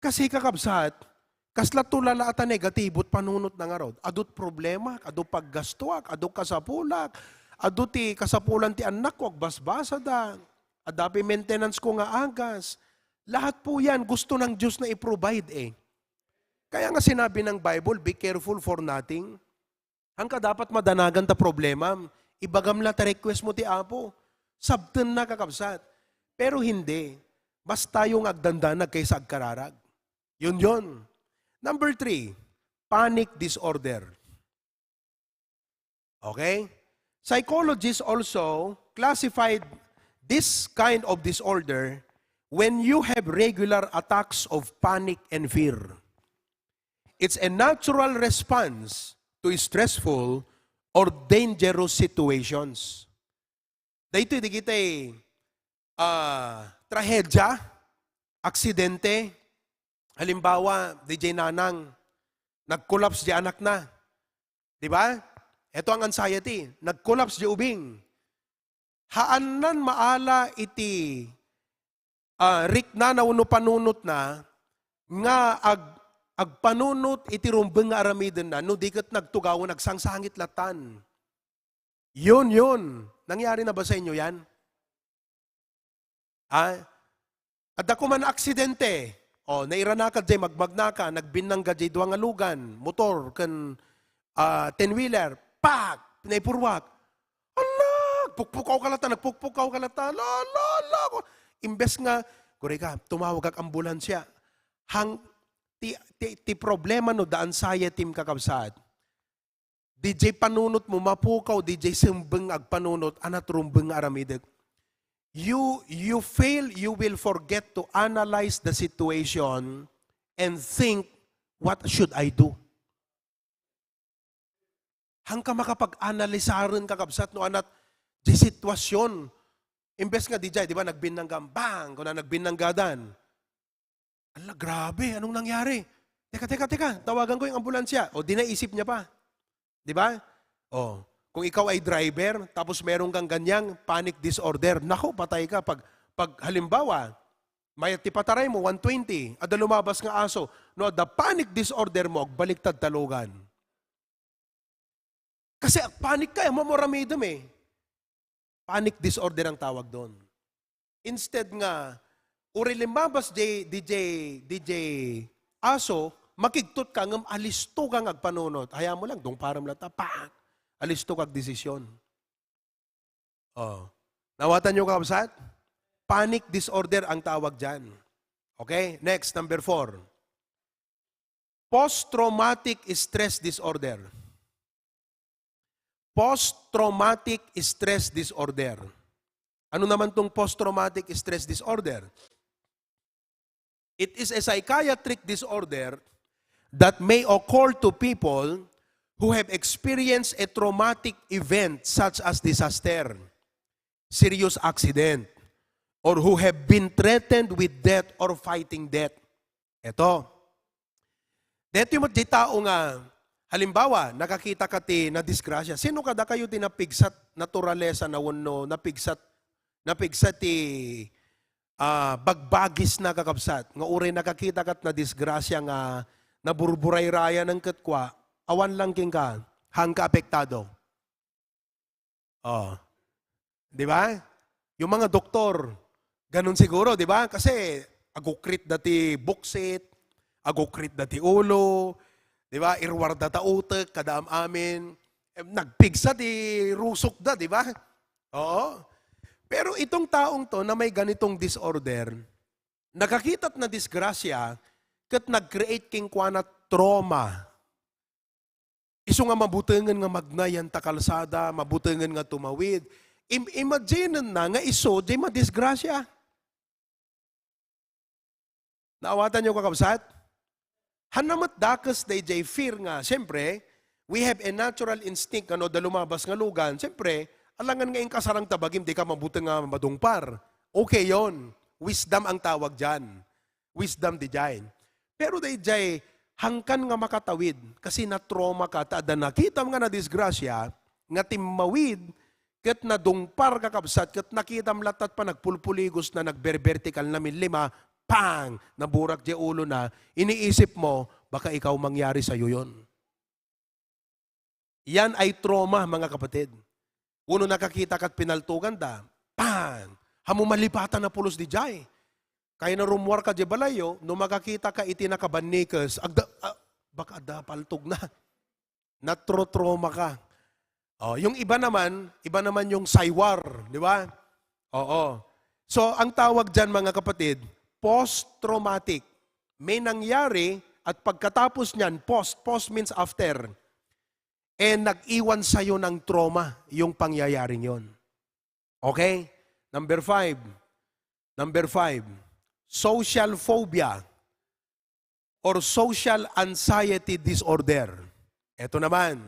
Kasi, kakabsat, kasla tulala ata negatibo ti panunot na ngarud. Adu ti problema, adu paggastuak, adu kasapulak, adu ti kasapulan ti annakko, agbasbasada, adda pay maintenance ko nga agas. Lahat po yan, gusto ng Diyos na i-provide eh. Kaya nga sinabi ng Bible, "Be careful for nothing." Hangka dapat madanagan ta problema, ibagam la ta request mo ti Apo. Sabten na, kakabsat. Pero hindi. Mas tayo nga agdandanag kaysa agkararag. Yun yun. Number three, panic disorder. Okay? Psychologists also classified this kind of disorder when you have regular attacks of panic and fear. It's a natural response to stressful or dangerous situations. Daytoy digitay, ah, trahedya, aksidente. Halimbawa, D J Nanang, nag-collapse di anakna. Di ba? Ito ang anxiety. Nag-collapse di ubing. Haannan maala iti, ah, riknana wenno panunotna nga ag-, agpanunot iti rumbeng nga aramidenna, no di ket nagtugawen, agsangsangit latan. Yun, yun. Nangyari na ba sa inyo yan? Ah, adda koma nga aksidente. O, nairanaka jay, magmagnaka, nagbinnangga jay dua nga lugan, motor, ken, ah, ten-wheeler. Pak! Naipurwak. Ala! Pukpukaw ka lata, nagpukpukaw ka lata. La, la, la! Imbes nga, "Kuray ka, tumawag ak ambulansya." Hang, ti, ti, ti problema no, da anxiety, kakabsat. D J panunot mo, mapukaw, D J sembeng agpanunot, anat rumbeng nga aramidek. You, you fail, you will forget to analyze the situation and think, "What should I do?" Hangka makapag-analisaren, kakabsat, no anat di sitwasyon. Imbes nga di jay, di ba, nagbinnangga, bang, kuna nagbinnanggadan. Ala, grabe, anong nangyari? Teka, teka, teka, tawagan ko yung ambulansya. O, di naisip niya pa. Di ba? O, kung ikaw ay driver, tapos meron kang ganyang panic disorder, naku, patay ka. Pag, pag halimbawa, mayat ti pataray mo, one twenty, adda lumabas nga aso, no, adda panic disorder mo, agbaliktad ta lugan. Kasi panic ka, eh, mo aramidem eh. Panic disorder ang tawag doon. Instead nga, uri limabas di, di jay, di jay aso, makigtot ka, ngem alisto ka nga agpanunot. Hayaan mo lang, dungparem lata, pak! Alisto ka agdesisyon. Oh. Naawatan niyo, kakabsat? Panic disorder ang tawag diyan. Okay? Next, number four. Post-traumatic stress disorder. Post-traumatic stress disorder. Ano naman tong post-traumatic stress disorder? It is a psychiatric disorder that may occur to people who have experienced a traumatic event such as disaster, serious accident, or who have been threatened with death or fighting death. Eto. Detoy met di tao nga, halimbawa, nakakita ka ti nadisgrasya. Sino kadakayo ti napigsat naturalesa na wenno napigsat, napigsat ti, ah, bagbagisna, kakabsat? Nga uray nakakita kat nadisgrasya nga naburburayrayan ket kua, awan lang kenka, haanka apektado. Oh. Di ba? Yung mga doktor, ganun siguro, di ba? Kasi agukrit da ti buksit, agukrit da ti ulo, di ba? Irwar da ta utek, kada am-amin. Eh, nagpigsa ti rusok da, di ba? Oo. Pero itong taong to na may ganitong disorder, nakakita ti nadisgrasya, ket nag-create kenkuana trauma. Isu nga mabutengen nga magnayan ta kalsada, mabutengen nga tumawid. Im-, imagine na nga isu, di madisgrasya. Naawatan niyo, kakabsat? Hanna met dakes dayjay fear nga, siyempre, we have a natural instinct, ano, da lumabas nga lugan. Siyempre, alangan nga inkasarang ta bagim, di ka mabuteng nga madungpar. Okay yon. Wisdom ang tawag diyan. Wisdom di jay. Pero dayjay, hangkan nga makatawid, kasi na-trauma ka, ta adda nakitam nga nadisgrasya, nga timmawid, ket nadungpar, kakabsat, ket nakitam latta ti panagpulpuligos na nagberbertikal na min lima, pang! Naburak di ulo na, iniisip mo, baka ikaw mangyari sa'yo yon. Yan ay trauma, mga kapatid. Uno nakakita kat pinaltugan da, pang! Hamo malipatan na pulos di jay. Kaya na rumuar ka di balayyo, no makakita ka iti nakabannikes, agda, ah, baka adda paltog na. Natro-trauma ka. Oh, yung iba naman, iba naman yung saywar, di ba? Oo. So, ang tawag dyan, mga kapatid, post-traumatic. May nangyari at pagkatapos niyan, post, post means after. Eh, nag-iwan sa'yo ng trauma yung pangyayaring yon. Okay? Number five. Number five, social phobia or social anxiety disorder. Ito naman,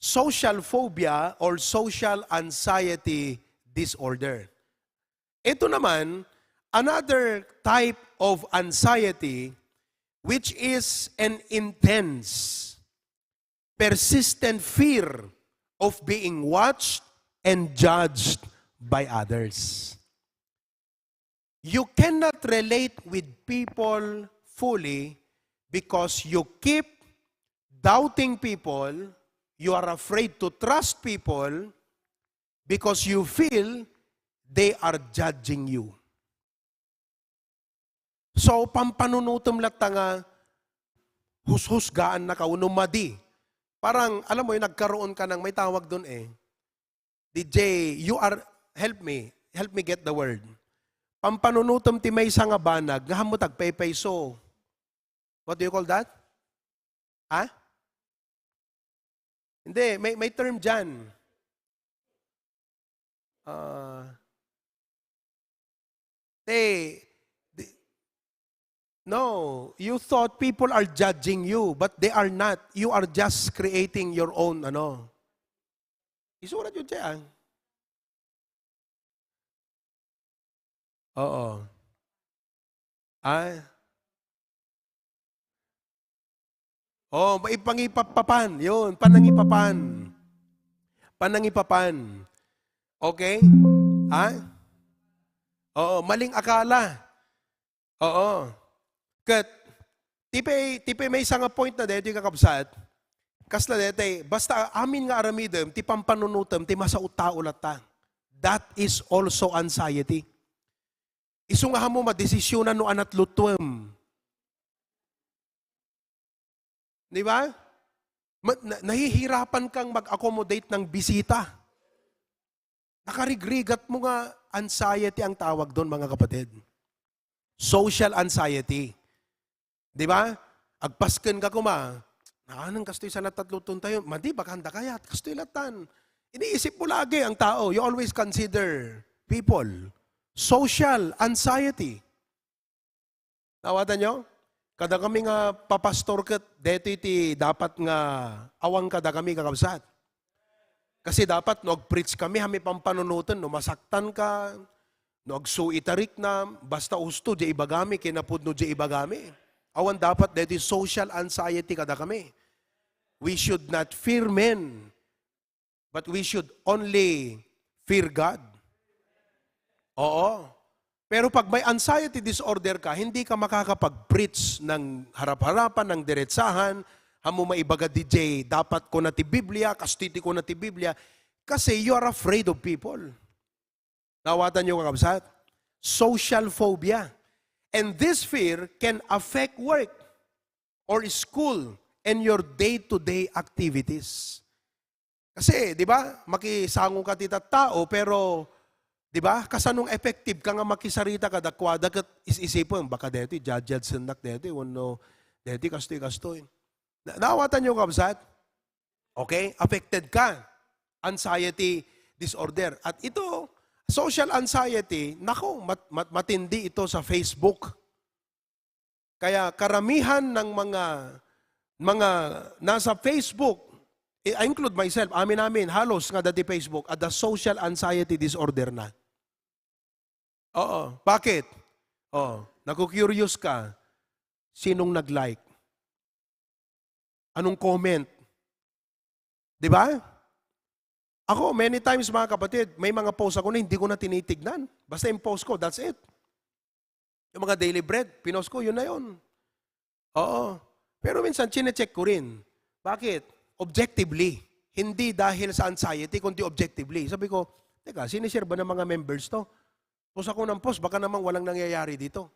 social phobia or social anxiety disorder. Ito naman, another type of anxiety which is an intense, persistent fear of being watched and judged by others. You cannot relate with people fully because you keep doubting people, you are afraid to trust people because you feel they are judging you. So, pampanunutem latta nga hushusgaan na ka, uno madi. Parang, alam mo yun, nagkaroon ka ng, may tawag doon eh. D J, you are, help me, help me get the word. Pampanunutem ti maysa nga banag, nga hammo tagpaypayso. What do you call that? Ha? Hindi, may, may term dyan. Ah, they, they, no, you thought people are judging you, but they are not. You are just creating your own, ano. Isurat yun dyan. Oo. Ay. Oh, ipangipapapan. Yun, panangipapan. Panangipapan. Okay? Ha? Oo, maling akala. Oo. Ket, ti pay, ti pay maysa nga point na daytoy, kakabsat, kasla daytoy, basta amin nga aramidem, ti pampanunutem, ti masao tao latta. That is also anxiety. Isu nga hammo madesisyonan no anat lutuem. Di ba? Ma-, na-, nahihirapan kang mag-accommodate ng bisita. Nakarigrigat mo nga anxiety ang tawag doon, mga kapatid. Social anxiety. Di ba? Agpasken ka kuma, "Naanan kastoy sa natatluton tayo? Madi, bakanda kayat? Kastoy latan." Iniisip mo lagi ang tao. You always consider people. Social anxiety. Nawatan nyo? Kada kami nga papastor ket, detoy ti dapat nga awan kada kami, kakabsat. Kasi dapat no agpreach kami, hami pampanunoten, no masaktan ka, no agsuitarik na, basta usto, di ibagami, kinapudno di ibagami. Awan dapat deti social anxiety kada kami. We should not fear men, but we should only fear God. Oo. Pero pag may anxiety disorder ka, hindi ka makakapag-preach ng harap-harapan, ng diretsahan, hamo maibaga D J, dapat ko na ti Biblia, kastiti ko na ti Biblia, kasi you are afraid of people. Nawatan nyo, kakabsat? Social phobia. And this fear can affect work or school and your day-to-day activities. Kasi, di ba, makisango ka ti tattao, pero, di ba, kasanong effective ka nga makisarita kadakuada ket is-isipon, baka deti, judge-judge sennak deti, wenno deti, kastoy, kastoy. Na, naawatan nyo, kabsat? Okay? Affected ka. Anxiety disorder. At ito, social anxiety, nako, mat-, mat-, matindi ito sa Facebook. Kaya karamihan ng mga, mga nasa Facebook, I I include myself, amin-amin, halos nga dati Facebook, adda social anxiety disorder na. Oo. Bakit? Oh, naku-curious ka, sinong nag-like? Anong comment? Di ba? Ako, many times, mga kapatid, may mga post ako na hindi ko na tinitignan. Basta yung post ko, that's it. Yung mga daily bread, pinost ko, yun na yun. Oo. Pero minsan, chinecheck ko rin. Bakit? Objectively. Hindi dahil sa anxiety, kundi objectively. Sabi ko, "Teka, sinishare ba ng mga members to? Post ako ng post, baka namang walang nangyayari dito."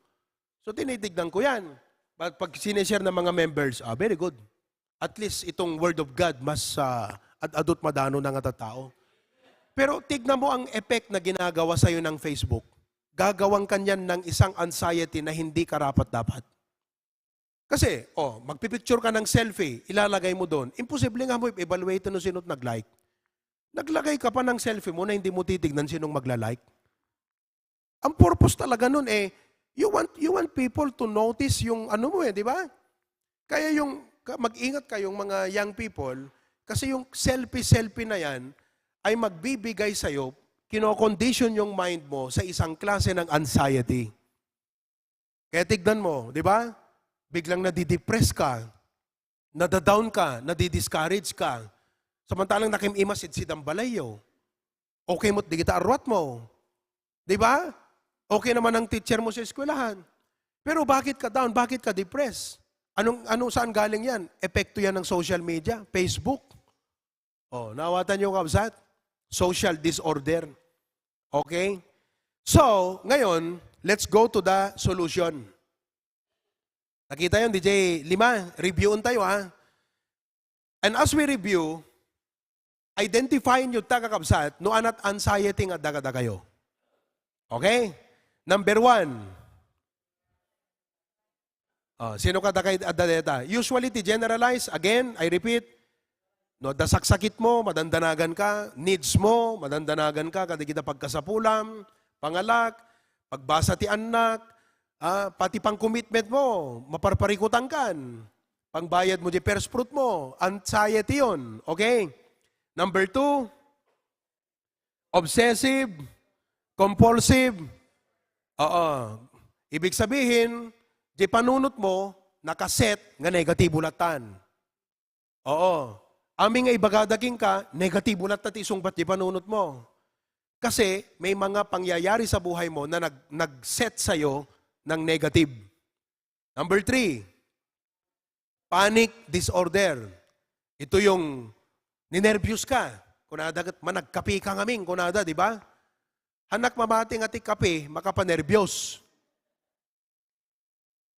So, tinitignan ko yan. Pag, pag sinishare ng mga members, ah, very good. At least, itong Word of God, mas ah, ad-adot madano na nga tattao. Pero tignan mo ang effect na ginagawa sa'yo ng Facebook. Gagawan kanyan ng isang anxiety na hindi karapat-dapat. Kasi, oh, magpipicture ka ng selfie, ilalagay mo doon. Imposible nga mo i-evaluate no sino't nag-like. Naglagay ka pa ng selfie mo na hindi mo titignan sinong magla-like. Ang purpose talaga nun eh, you want, you want people to notice yung ano mo eh, di ba? Kaya yung, ka- mag-ingat kayong mga young people, kasi yung selfie-selfie na yan ay magbibigay sa'yo, kinocondition yung mind mo sa isang klase ng anxiety. Kaya tignan mo, di ba? Biglang nadidepress ka, nadadown ka, nadidiscourage ka. Samantalang nakim-ima sidsid ang balayyo. Okay mo't di kita arwat mo. Di ba? Okay naman ang teacher mo sa eskwelahan. Pero bakit ka down? Bakit ka depressed? Anong, ano, saan galing yan? Epekto yan ng social media, Facebook. Oh, naawatan niyo, kabsat? Social disorder. Okay? So, ngayon, let's go to the solution. Nakita yun, D J Lima? Review tayo, ha? And as we review, identify niyo ta, kakabsat, no ana't anxiety nga adda kadakayo. Okay? Number one. Oh, sino kadakay adda deta? Usually, ti generalize, again, I repeat, no, adda saksakit mo, madandanagan ka, needs mo, madandanagan ka, kadagita pagkasapulam, pangalak, pagbasa ti annak, ah, pati pang-commitment mo, maparparikutan kan. Pangbayad mo di first fruit mo, anxiety yon. Okay? Number two, obsessive, compulsive. Oo. Ibig sabihin, di panunot mo, nakaset nga negatibo latan. Oo. Amin nga ibagada kenka, negatibo latta ti isungbat di panunot mo. Kasi may mga pangyayari sa buhay mo na nag, nag-set sa'yo ng negative. Number three, panic disorder. Ito yung ninerbyos ka. Kunada ket managkape ka ngamin, kunada, di ba? Hanak mamati nga ti kape, makapanerbyos.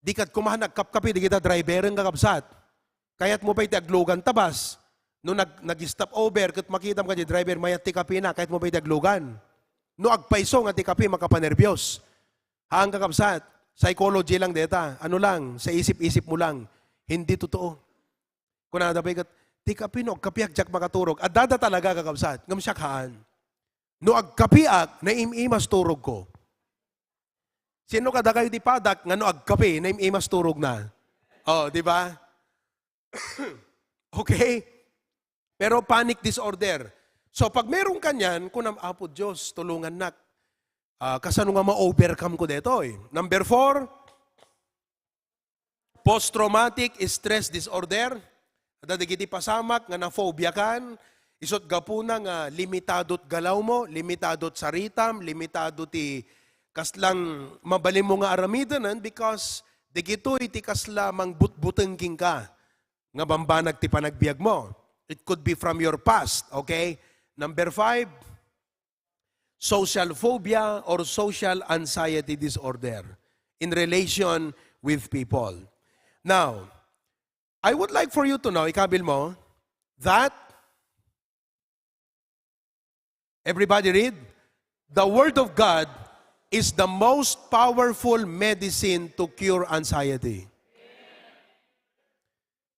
Di ket kumahan nagkapkape, di kita driveren, kakabsat. Kayat mo pay ti aglugan ta bus. No nag, nag-stop over, ket makitam nga ti driver, mayat ti kape na, kayat mo pay ti aglugan. No agpayso nga ti kape, makapanerbyos. Haan, kakabsat. Psychology lang deta. Ano lang, sa isip-isip mo lang. Hindi totoo. Kunada pay ket, "Ti kapi no agkapiak diak makaturog." Addada talaga, kakabsat. Ngem siak haan. No agkapiak, naim-imas turogko. Sino kadakayo ti padak nga no agkapi, naim-imas turogna? Oh, di ba? Okay? Pero panic disorder. So, pag meron ka niyan, kunam, "Apo Diyos, tulungannak. Ah, kasano nga ma-overcome ko detoy?" Number four, post-traumatic stress disorder. Adda dagiti pasamak nga nafobiakan, isut' gapuna nga limitadot galawmo, limitadot saritam, limitado ti kaslang mabalinmo nga aramidenen because dagitoy ti kasla mangbutbuteng kenka nga bambanag ti panagbiagmo. It could be from your past, okay? Number five, social phobia or social anxiety disorder in relation with people. Now, I would like for you to know, ikabil mo, that, everybody read, the Word of God is the most powerful medicine to cure anxiety.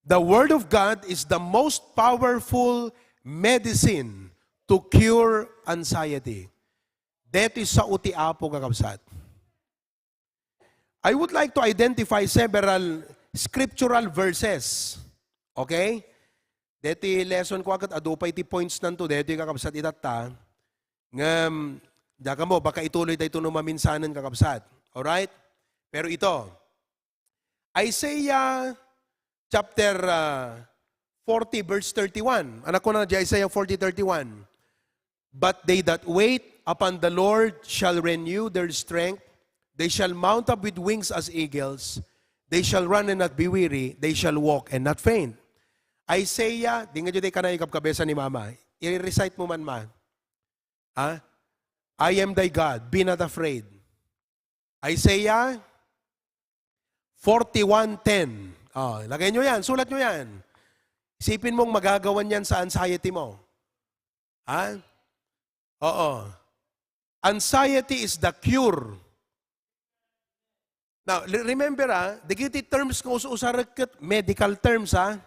The Word of God is the most powerful medicine to cure anxiety. Detoy sao ti Apo, kakabsat. I would like to identify several scriptural verses. Okay? Deti lesson ko agad, adu pay ti points nanto, deti kakabsat itatta. Ngem, diak ammo, baka ituloy tayo no maminsanen, kakabsat. Alright? Pero ito, Isaiah chapter, ah, forty, verse thirty-one. Anak ko na di Isaiah forty thirty-one. "But they that wait upon the Lord shall renew their strength. They shall mount up with wings as eagles. They shall run and not be weary. They shall walk and not faint." Isaiah, di nga dyan kanayo kabkabesan ni Mama. I-recite mo man, Ma. Ha? "I am thy God, be not afraid." Isaiah forty-one ten. Oh, lagay nyo yan, sulat nyo yan. Isipin mong magagawan yan sa anxiety mo. Ha? Oo. Anxiety is the cure. Now, re-, remember, ah, dagiti terms nga us-usarek ket medical terms, ah.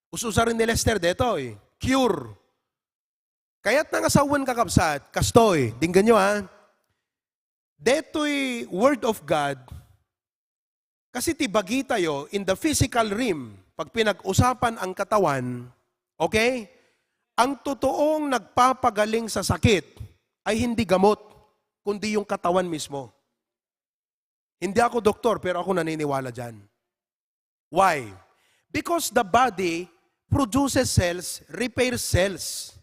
Us-usaren ni Lester detoy. Cure. Kayatna nga sawen, kakabsat, kastoy, dinggenyo, ha. Detoy Word of God, kasi ti bagitayo in the physical realm, pag pinag-usapan ang katawan, okay? Ang totoong nagpapagaling sa sakit ay hindi gamot, kundi yung katawan mismo. Hindi ako doktor, pero ako naniniwala diyan. Why? Because the body produces cells, repairs cells.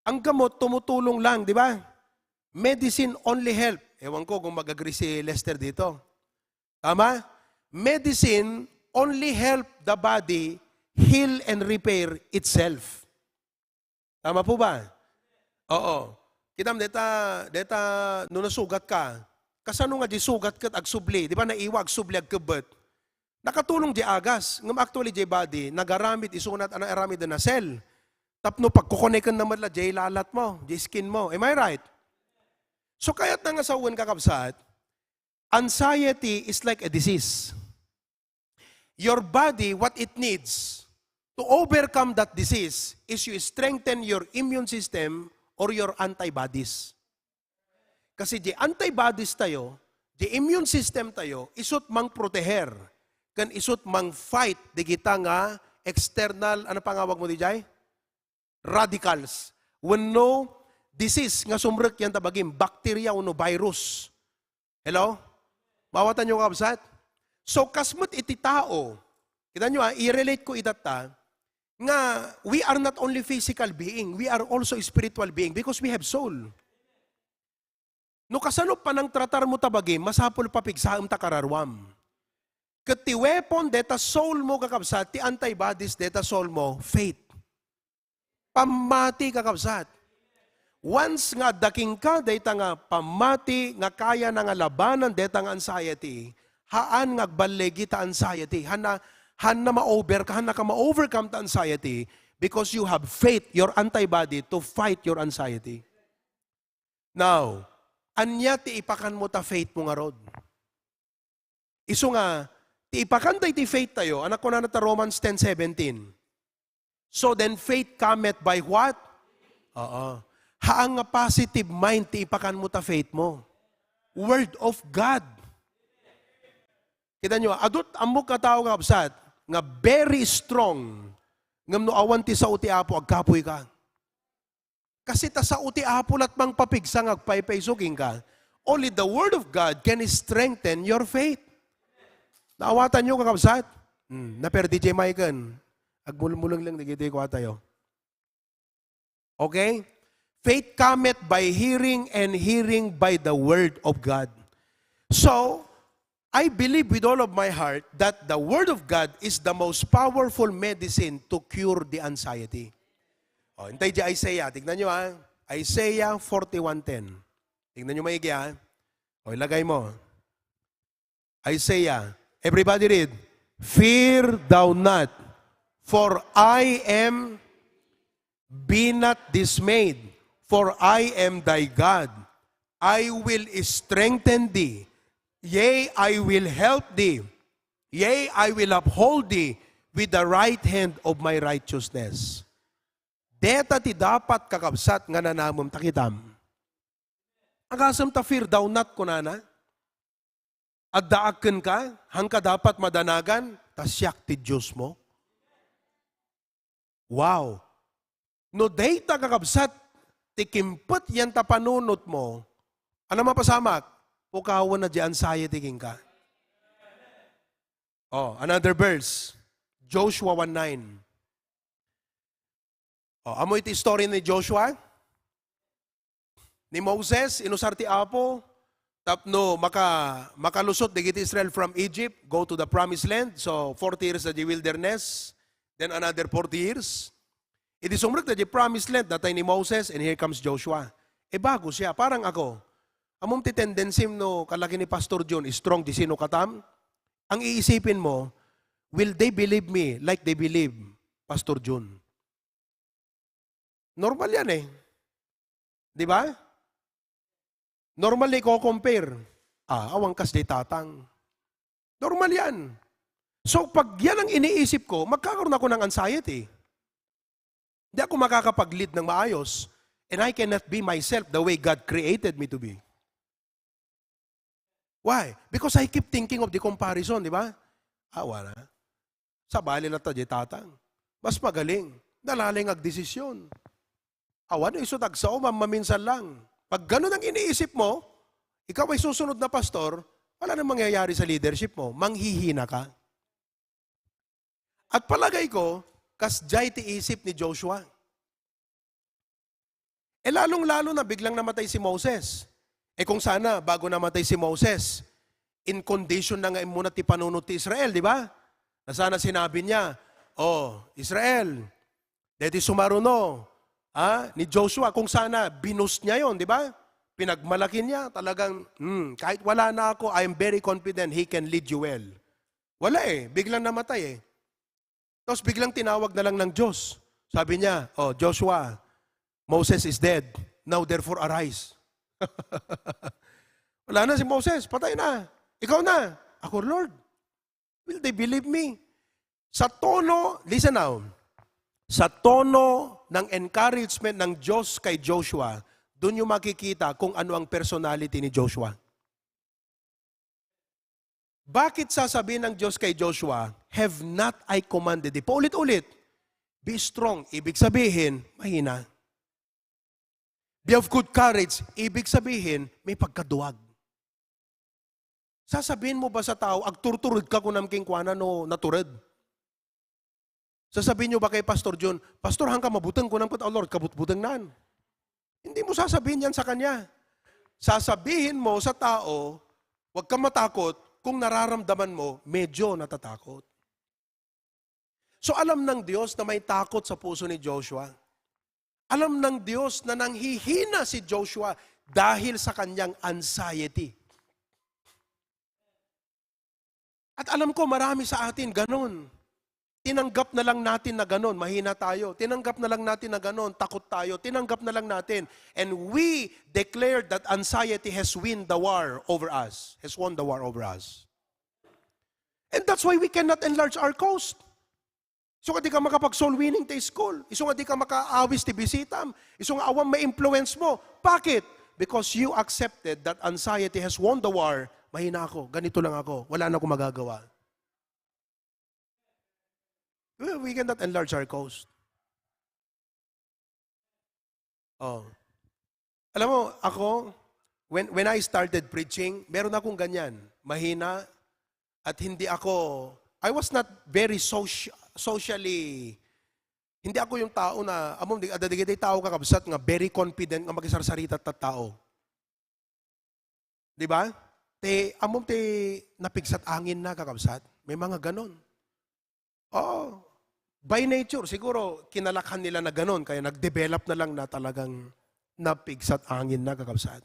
Ang gamot, tumutulong lang, di ba? Medicine only help. Ewan ko kung mag-agree si Lester dito. Tama? Medicine only help the body heal and repair itself. Tama po ba? Oo. Kitam, deta, deta, no nasugat ka, kasano nga di sugat ket agsubli? Di ba naiwa, agsubli, agkebbet? Nakatulong di agas. Ngem actually, di body, nagaramid, isunat, ano, aramid na cell. Tapno pagkukuneken na met la, di lalat mo, di skin mo. Am I right? So, kayatna nga sawen, kakabsat, anxiety is like a disease. Your body, what it needs to overcome that disease is you strengthen your immune system or your antibodies. Kasi di antibodies tayo, di immune system tayo, isut mang proteher, ken isut mang fight digita nga external, ano pangawag mo di jay? Radicals. Wenno disease nga sumrek yan ta bagim, bacteria wenno virus. Hello? Mawatan nyo, kabsat? So, kasmet iti tao. Kita nyo, ah, i-relate ko itatta, nga we are not only physical being, we are also spiritual being because we have soul. No kasano panangtratar mo ta bagim, masapul papigsaem ta kararuam. Ket ti weapon deta soul mo, kakabsat, ti antibodies deta soul mo, faith. Pammati, kakabsat. Once nga adda kenka dayta nga pammati nga kayana nga labanan dayta nga anxiety, haan nga agballigi ta anxiety. Hanna, hanna ma-over ka, hanna ka ma-overcome ta anxiety because you have faith, your antibody to fight your anxiety. Now, ania ti ipakan mo ta faith mo ngarud? Isu nga, ti ipakan daydi faith tayo, anak ko na ta Romans ten seventeen. So then faith cometh by what? Oo. Haan nga positive mind ti ipakan mo ta faith mo. Word of God. Kita nyo, adut ammok nga tao nga kabsat, nga very strong, ngem no awan ti sao ti Apo, agkapoy ka. Kasi ta sao ti Apo lat mangpapigsa nga agpaypayso kenka. Only the Word of God can strengthen your faith. Naawatan nyo, kakabsat? Hmm, naperdi jay mic-en. Agmulmuleng lang, digiti kuwatayo. Okay? Faith cometh by hearing, and hearing by the Word of God. So, I believe with all of my heart that the Word of God is the most powerful medicine to cure the anxiety. O, intay di Isaiah. Tignan nyo, ha. Isaiah forty-one ten. Tignan nyo maigi, ha. O, ilagay mo. Isaiah. Everybody read. "Fear thou not, for I am, be not dismayed, for I am thy God. I will strengthen thee, yea, I will help thee, yea, I will uphold thee with the right hand of my righteousness." Deta ti dapat, kakabsat, nga nanamem ta kitam. Agasem ta "Fear thou not," kunana. Addaak kenka, haanka dapat madanagan, ta siak ti Dios mo. Wow! No dayta, kakabsat, ti kimpet yan ta panunot mo, ano mapasamak? Pukawen na di anxiety kenka. Oh, another verse. Joshua one nine. Oh, ammo iti story ni Joshua? Ni Moses, inusar ti Apo tapno maka-, makalusot dagiti Israel from Egypt, go to the promised land. So, forty years na di wilderness, then another forty years. Idi sumrek na di promised land, natay ni Moses, and here comes Joshua. E, bago siya, parang ako. Amom ti tendency no, kalaki ni Pastor John, strong di sino katam? Ang iisipin mo, "Will they believe me like they believe Pastor John?" Normal yan eh. Di ba? Normal na i-compare. Ah, awan kas di tatang. Normal yan. So, pag yan ang iniisip ko, magkakaroon ako ng anxiety. Hindi ako makakapag-lead ng maayos. And I cannot be myself the way God created me to be. Why? Because I keep thinking of the comparison, di ba? Ah, wala. Sabali na ta di tatang. Mas magaling. Nalaling agdesisyon. Awan, isu tagsao, mam-, maminsan lang. Pag ganun ang iniisip mo, ikaw ay susunod na pastor, wala nang mangyayari sa leadership mo. Manghihina ka. At palagay ko, kasdiay ti isip ni Joshua. E, lalong-lalo na biglang namatay si Moses. E, kung sana, bago namatay si Moses, in condition na nga immuna ti panunot ti Israel, di ba? Na sana sinabi niya, "Oh, Israel, deti sumaruno, ah, ni Joshua," kung sana, binus niya yon, di ba? Pinagmalaki niya, talagang, "Hmm, kahit wala na ako, I am very confident he can lead you well." Wala eh, biglang namatay eh. Tapos biglang tinawag na lang ng Diyos. Sabi niya, "Oh, Joshua, Moses is dead. Now therefore arise." Wala na si Moses, patay na. Ikaw na. Ako, "Lord, will they believe me?" Sa tono, listen now, sa tono ng encouragement ng Diyos kay Joshua, doon niyo makikita kung ano ang personality ni Joshua. Bakit sasabihin ng Diyos kay Joshua, "Have not I commanded thee?" Paulit-ulit, "Be strong," ibig sabihin, mahina. "Be of good courage," ibig sabihin, may pagkaduag. Sasabihin mo ba sa tao, "Agturtured ka kunam kenkuana no natured"? Sasabihin nyo ba kay Pastor John, "Pastor, hangka mabuteng ko ng put, oh Lord, kabutbuteng naan." Hindi mo sasabihin yan sa kanya. Sasabihin mo sa tao, "Huwag kang matakot," kung nararamdaman mo, medyo natatakot. So, alam ng Diyos na may takot sa puso ni Joshua. Alam ng Diyos na nanghihina si Joshua dahil sa kanyang anxiety. At alam ko, marami sa atin ganun. Tinanggap na lang natin na ganun, mahina tayo. Tinanggap na lang natin na ganun, takot tayo. Tinanggap na lang natin. And we declared that anxiety has win the war over us, has won the war over us. And that's why we cannot enlarge our coast. Isu nga di ka makapag-soul winning ti school. Isu nga di ka makaawis ti bisitam. Isu nga awan ma-influence mo. Bakit? Because you accepted that anxiety has won the war. Mahina ako. Ganito lang ako. Wala na akong magagawa. We, we cannot enlarge our coast. Oh. Alam mo, ako, when, when I started preaching, meron akong ganyan. Mahina at hindi ako, I was not very soci-, socially, hindi ako yung tao na, amom, di, adda dagiti tao, kakabsat, nga very confident nga makisarsarita ta tao. Di ba? Ti, amom ti napigsat angin na, kakabsat. May mga ganon. Oo. By nature, siguro, kinalakhan nila na ganon, kaya nag-develop na lang na talagang napigsat angin na, kakabsat.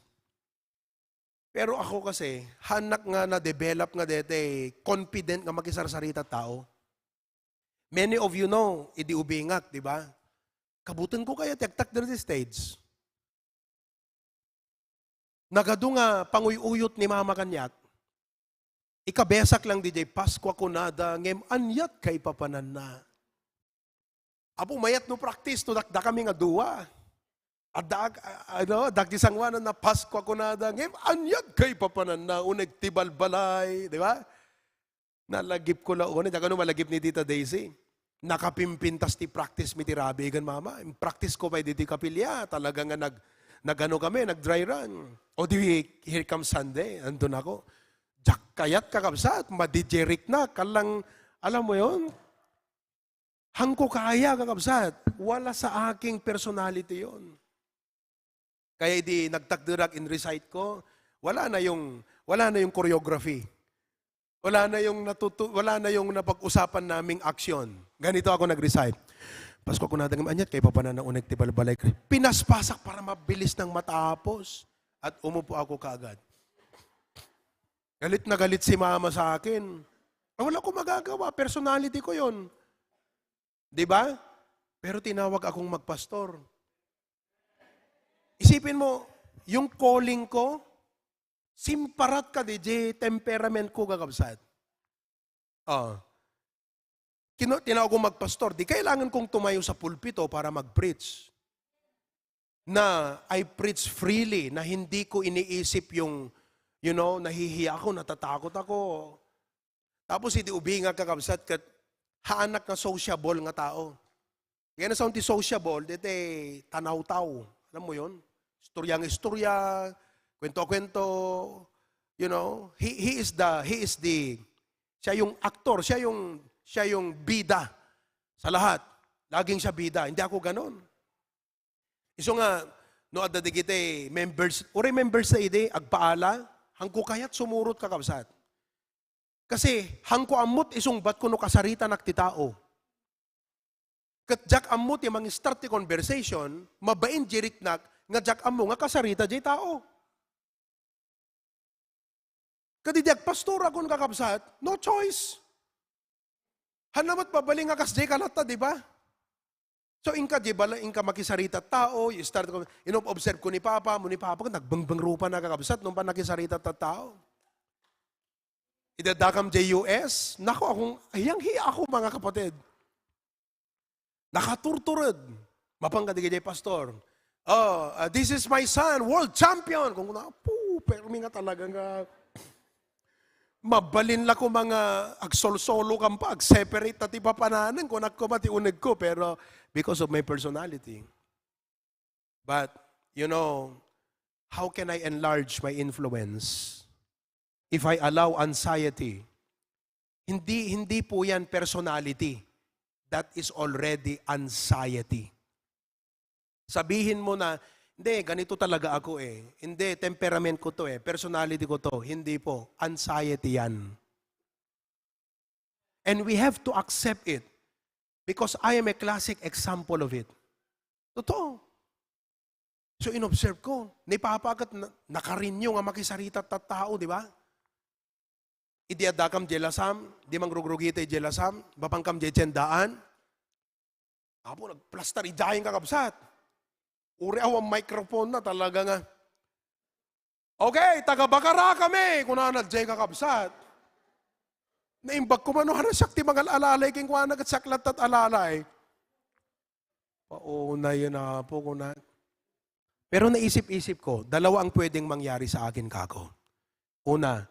Pero ako kasi, hanak nga na-develop nga dete, confident nga makisarsarita tao. Many of you know, idi ubingak, di ba? Kabuteng ko kaya ti agtakder ti stage. Nagadu nga panguy-uyot ni mama kaniak, ikabesak lang didiay Pasko a kunada, ngem aniat kaipapananna. Apo, mayat no practice, no dakdakami nga dua. Adda, a-, ano, dagdi sangoanan na Pasko a kunada, ngem aniat kaipapananna, uneg ti balbalay, di ba? Nalagip ko la, o, diak no malagip ni Tita Daisy. Nakapimpintas ti practice mi ti rabigen, mama. Practice ko pay ditoy kapilya. Talaga nga nag-, nagano kami, nag-dry run. O di, here comes Sunday, andun ako. Diak kayat, kakabsat, madijeriknak, kalang, alam mo yon? Hangko kaya, kakabsat. Wala sa aking personality yon. Kaya idi nagtakderak in recite ko, wala na yung, wala na yung choreography. Wala na yung natutu-, wala na yung napag-usapan naming action. Ganito ako nag-recite. Pasko ako nadangam, aniat kaipapananna, uneg ti balbalay. Pinaspasak para mabilis nang matapos. At umupo ako kaagad. Galit na galit si mama sa akin. Ah, wala akong magagawa. Personality ko yon. Di ba? Pero tinawag akong magpastor. Isipin mo, yung calling ko, simparat ka di, di temperament ko, kakabsat. Ah. Kino-, tinawag kong magpastor, di kailangan kong tumayo sa pulpito para mag-preach. Na I preach freely, na hindi ko iniisip yung, you know, nahihiya ako, natatakot ako. Tapos idi ubingak, kakabsat, ket haanak nga sociable nga tao. Kaya na sound ti sociable, dete tanawtaw. Alam mo yon? Istorya nga istorya, kwento-kwento. You know, he, he is the, he is the, siya yung aktor, siya yung, siya yung bida sa lahat. Laging siya bida. Hindi ako ganon. Isu nga, no, adda dagiti members, uray members ta idi, agpaala, hangko kayat sumurot, kakabsat. Kasi, hangko ammot isungbat ko no kasaritanak ti tao. Ket diak ammo ti mang-start ti conversation, mabain di riknak nga diak ammo nga kasarita diay tao. Ket idi agpastorakon, kakabsat, no choice. Hanna met mabalin nga kasdiay ka latta, di ba? So, inka, di ba, inka makisarita tao, you start ko, ino-observe ko ni Papa, mo ni Papa, nagbengbeng rupa na, kakabsat, nung pa nakisarita ta tao. Idi addakam diay U S, nako, akong, ayang hi ako, mga kapatid. Nakaturtured. Mapan kadi diay pastor. "Oh, uh, this is my son, world champion." Kung na, pu, permi nga talaga nga, mabalin la ko mga agsolsolo kan pa, agseparate ta ti papananen, kunak ko ba ti uneg ko, pero because of my personality. But, you know, how can I enlarge my influence if I allow anxiety? Hindi, hindi po yan personality. That is already anxiety. Sabihin mo na, "Hindi, ganito talaga ako eh. Hindi, temperament ko to eh. Personality ko to." Hindi po. Anxiety yan. And we have to accept it. Because I am a classic example of it. Totoo. So, inobserve ko. Ni Papa ket na, nakarinyo nga makisarita ta tao, di ba? Idi addakam diay lasam, di mangrugrugita diay lasam, mapankam diay tiendaan. Apo, nagplastar idiay kakabsat. Uri awan microphone na talaga nga. "Okay, taga Bacara kami," kunana diay kakabsat. Naimbag ko man, no, hara siak ti mangal-alalay kenkuana, ket siak latta ti alalay. Paunay yun, Apo, kuna. Pero naisip-isip ko, dalawa ang pwedeng mangyari sa akin, kako. Una,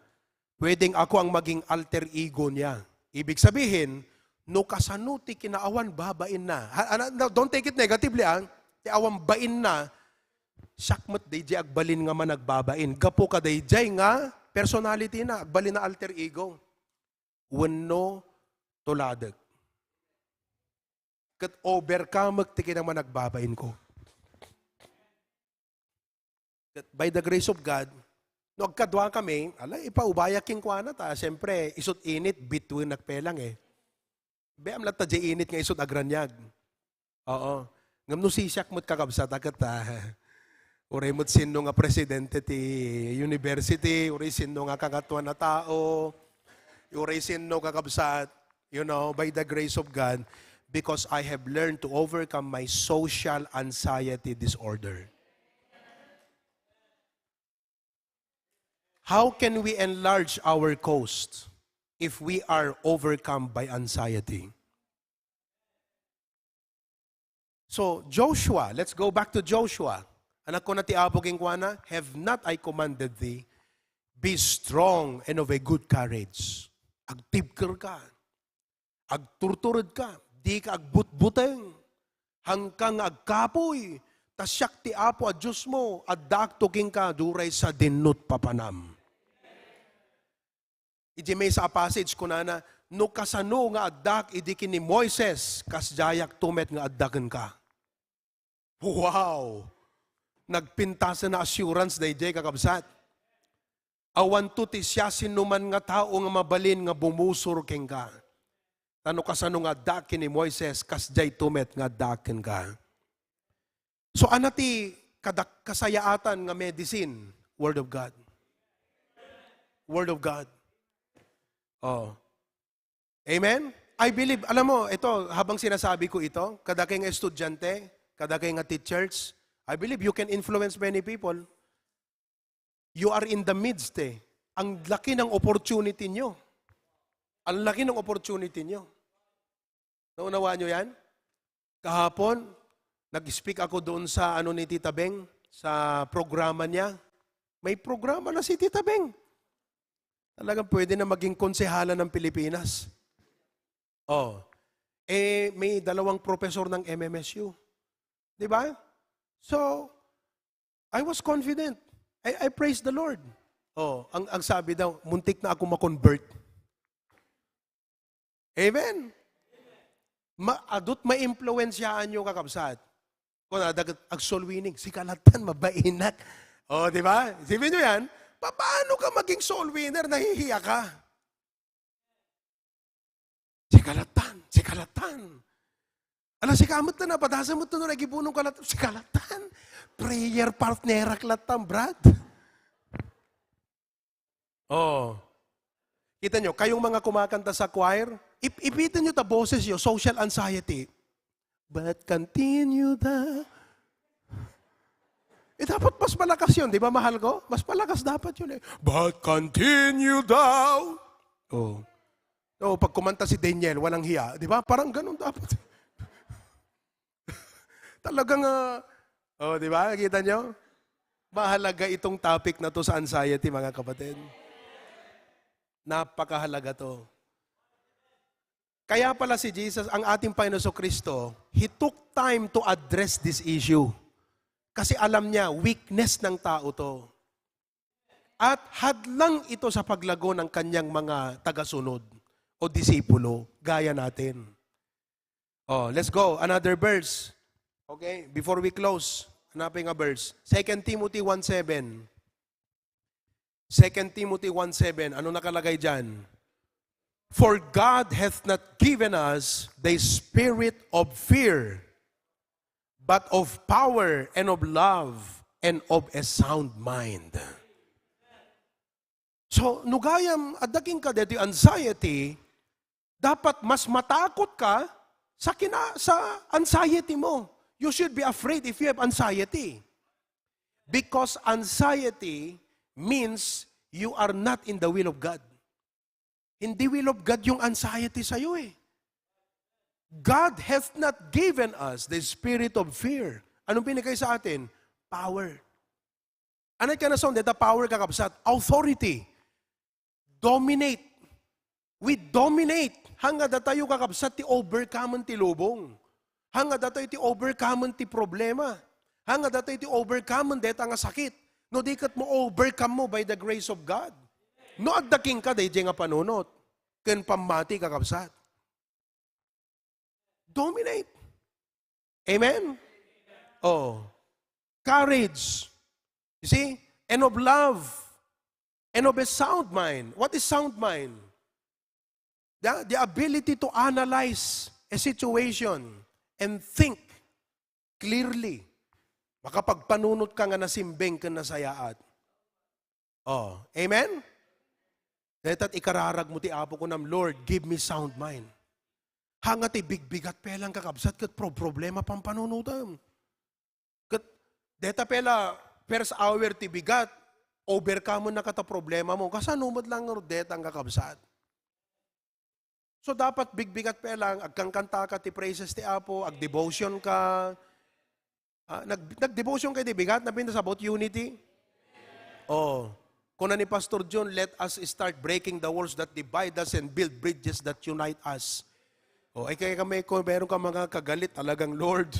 pwedeng ako ang maging alter ego niya. Ibig sabihin, no kasano ti kinaawan, babainna. Ha, ano, no, don't take it negatively, ah. Ti awan bainna, siak met dayjay agbalin nga managbabain. Gapu kadayjay nga personality na, agbalin na alter ego. Wenno tuladek. Ket overcome ti kinamanagbabain ko. Ket by the grace of God, no agkadua kami, ala, ipaubayak kenkuana ta, siyempre, isut init, between nagpelang eh. Be, am latta di init nga isut agraniag. Oo. Ngem no sisiak met kakabsat, a ket, ah, uray met sinno nga presidente ti university, uray sinno nga kangatoan a tao, uray sinno kakabsat, you know, by the grace of God, because I have learned to overcome my social anxiety disorder. How can we enlarge our coast if we are overcome by anxiety? So, Joshua, let's go back to Joshua. Anak ko na ti Apo kenkuana, "Have not I commanded thee? Be strong and of a good courage." Agtibker ka. Agturtured ka. Di ka agbutbuteng. Hangka nga agkapuy. Ta siak ti Apo a Dios mo, addaakto kenka, duray sa dinnot papanam. Iti maysa a passage, kunana, "No kasano nga addak idi ken ni Moises, kasdiayakto met nga adda kenka." Wow! Nagpintasen a assurance daydiay, kakabsat. Awanto ti siasinoman nga tao nga mabalin nga bumusor kenka. Ta no kasano nga addaak ken ni Moises, kasdiayto met nga addaak kenka. So, ania ti kadak-, kasayaatan nga medicine? Word of God. Word of God. Oh. Amen? I believe, alam mo, ito, habang sinasabi ko ito, kadakay nga estudyante, kadakay nga teachers, I believe you can influence many people. You are in the midst eh. Ang laki ng opportunity nyo. Ang laki ng opportunity nyo. Naunawaan nyo yan? Kahapon, nag-speak ako doon sa ano ni Tita Beng, sa programa niya. May programa na si Tita Beng. Talagang pwede na maging konsehala ng Pilipinas. Oh. Eh, may dalawang professor ng M M S U. Di ba? So, I was confident. I, I praise the Lord. Oh, ang, ang sabi daw, "Muntik na ako ma-convert." Amen? Ma-, adut maimpluwensyaan nyo, kakabsat. Kung nadagat, ag-soul winning, sika lattan, mabainak. Oh, di ba? Isipin nyo yan, paano ka maging soul winner? Nahihiya ka. Sika lattan, sika lattan. Ala, sika met na, padasa met na, nagibunong ka lattan. Sika lattan. Prayer partnerak lattan, Brad. Oh. Kita nyo, kayong mga kumakanta sa choir, ip-, ipitan nyo ta boses nyo, social anxiety. But continue the... Eh, dapat mas malakas yun, di ba, mahal ko? Mas malakas dapat yun eh. "But continue thou." Oh. Oh, pag kumanta si Daniel, walang hiya, di ba? Parang ganun dapat. Talagang, ah, oh, di ba? Nakita nyo? Mahalaga itong topic na to sa anxiety, mga kapatid. Napakahalaga to. Kaya pala si Jesus, ang ating Panginoon Kristo, he took time to address this issue. Kasi alam niya, weakness ng tao to. At hadlang ito sa paglago ng kanyang mga tagasunod o disipulo, gaya natin. Oh, let's go. Another verse. Okay, before we close, hanapin nga verse. Second Timothy one seven. Second Timothy one seven, ano nakalagay dyan? "For God hath not given us the spirit of fear, but of power and of love and of a sound mind." So, no gayam, adda kenka daytoy anxiety, dapat mas matakot ka sa kina-, sa anxiety mo. You should be afraid if you have anxiety. Because anxiety means you are not in the will of God. Hindi will of God yung anxiety sa'yo eh. God hath not given us the spirit of fear. Anong binigay sa atin? Power. Ano ka na sound? Data power, kakabsat. Authority. Dominate. We dominate. Hanga datayo, kakabsat, ti overcome ti lubong. Hanga datayo ti overcome ti problema. Hanga datayo ti overcome deta nga sakit. No di ket mo overcome mo by the grace of God. No adda kenka dayjay nga panunot ken pammati, kakabsat. Dominate. Amen? Oh. Courage. You see? And of love. And of a sound mind. What is sound mind? The, the ability to analyze a situation and think clearly. Makapagpanunot ka nga nasimbeng ken nasayaat. Oh, amen? Dayta ti ikararag mo ti Apo, kunam, "Lord, give me sound mind." Hanga ti bigbigat pelang, kakabsat, ket pro-, problema pampanunotem. Ket dayta pela first hour ti bigat, overcome na kata problema mo. Kasano met lang dayta, kakabsat? So, dapat bigbigat pelang, agkankanta ka ti praises ti Apo, agdevotion ka. Ah, nag-, nagdevotion kayo di bigat, napintas about unity? Oh. Kuna ni Pastor John, "Let us start breaking the walls that divide us and build bridges that unite us." Oh, ay kaya kami, kung meron ka mga kagalit, talagang, "Lord,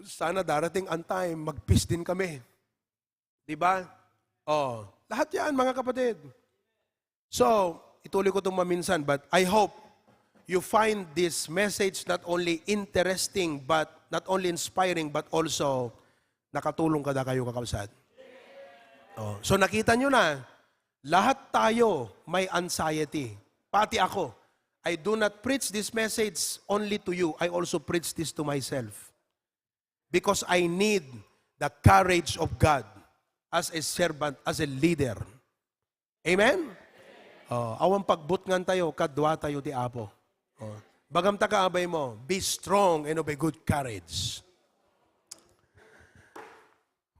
sana darating ang time, mag-peace din kami." Di ba? Oh, lahat yan, mga kapatid. So, ituloy ko itong maminsan, but I hope you find this message not only interesting, but not only inspiring, but also nakatulong kada kayo, kakabsat. Oh, so, nakita nyo na, lahat tayo may anxiety. Pati ako. I do not preach this message only to you. I also preach this to myself. Because I need the courage of God as a servant, as a leader. Amen? Oh, awan pagbutngan tayo, kadua tayo ti Apo. Oh. Bagam ta kaabay mo, be strong and of a good courage.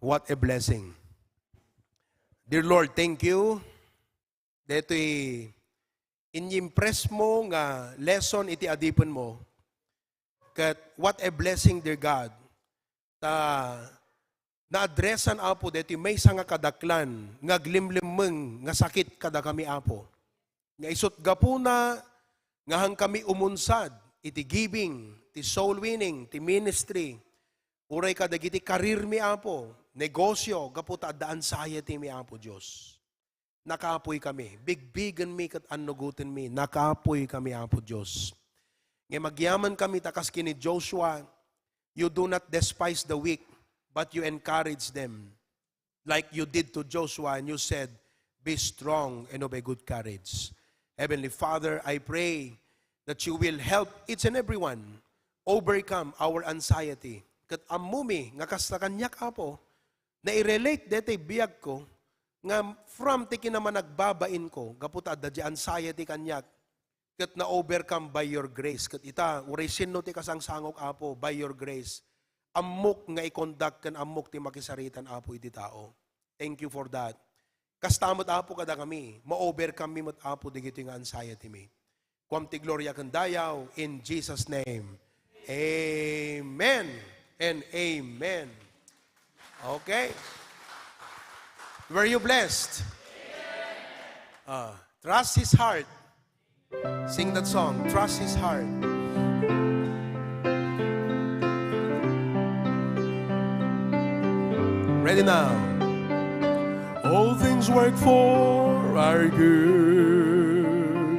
What a blessing. Dear Lord, thank you. Detoy inyimpress mo nga lesson iti adipen mo. Ket what a blessing, dear God, ta naadresan, Apo, deti maysa nga kadaklan nga aglimlimmeng nga sakit kadakami, Apo. Nga isut' gapuna nga haankami umunsad iti giving, ti soul winning, ti ministry, uray kadagiti career mi, Apo, negosyo, gapu ta adda anxiety mi, Apo Dios. Nakapuy kami. Bigbigen mi ket annugoten mi. Nakapuy kami, Apo Dios. Ngem agyaman kami ta kas ken ni Joshua, "You do not despise the weak, but you encourage them." Like you did to Joshua, and you said, "Be strong and of a good courage." Heavenly Father, I pray that you will help each and everyone overcome our anxiety. Ket ammumi nga kasta kaniak, Apo, nai-relate deti biagko nga from ti kinamanagbabainko, gapu ta adda di anxiety kaniak, ket na-overcome by your grace. Ket ita, uray sinno ti kasangsangok, Apo, by your grace, ammok nga i-conduct ken ammok ti makisaritan, Apo, iti tao. Thank you for that. Kasta met, Apo, kadakami, ma-overcome mi met, Apo, digitoy nga anxiety mi. Kuam ti gloria ken dayaw in Jesus' name. Amen and amen. Okay. Were you blessed? Ah, trust his heart. Sing that song, Trust His Heart. Ready now. All things work for our good,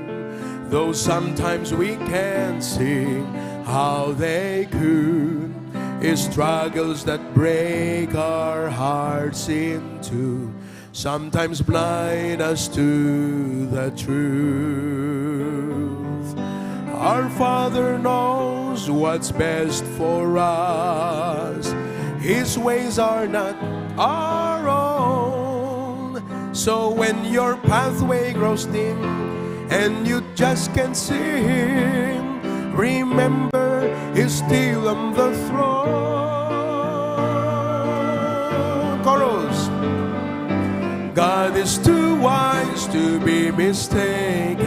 though sometimes we can't see how they could. It's struggles that break our hearts in two, sometimes blind us to the truth. Our Father knows what's best for us. His ways are not our own. So when your pathway grows dim and you just can't see him, remember he's still on the throne. Chorus. God is too wise to be mistaken.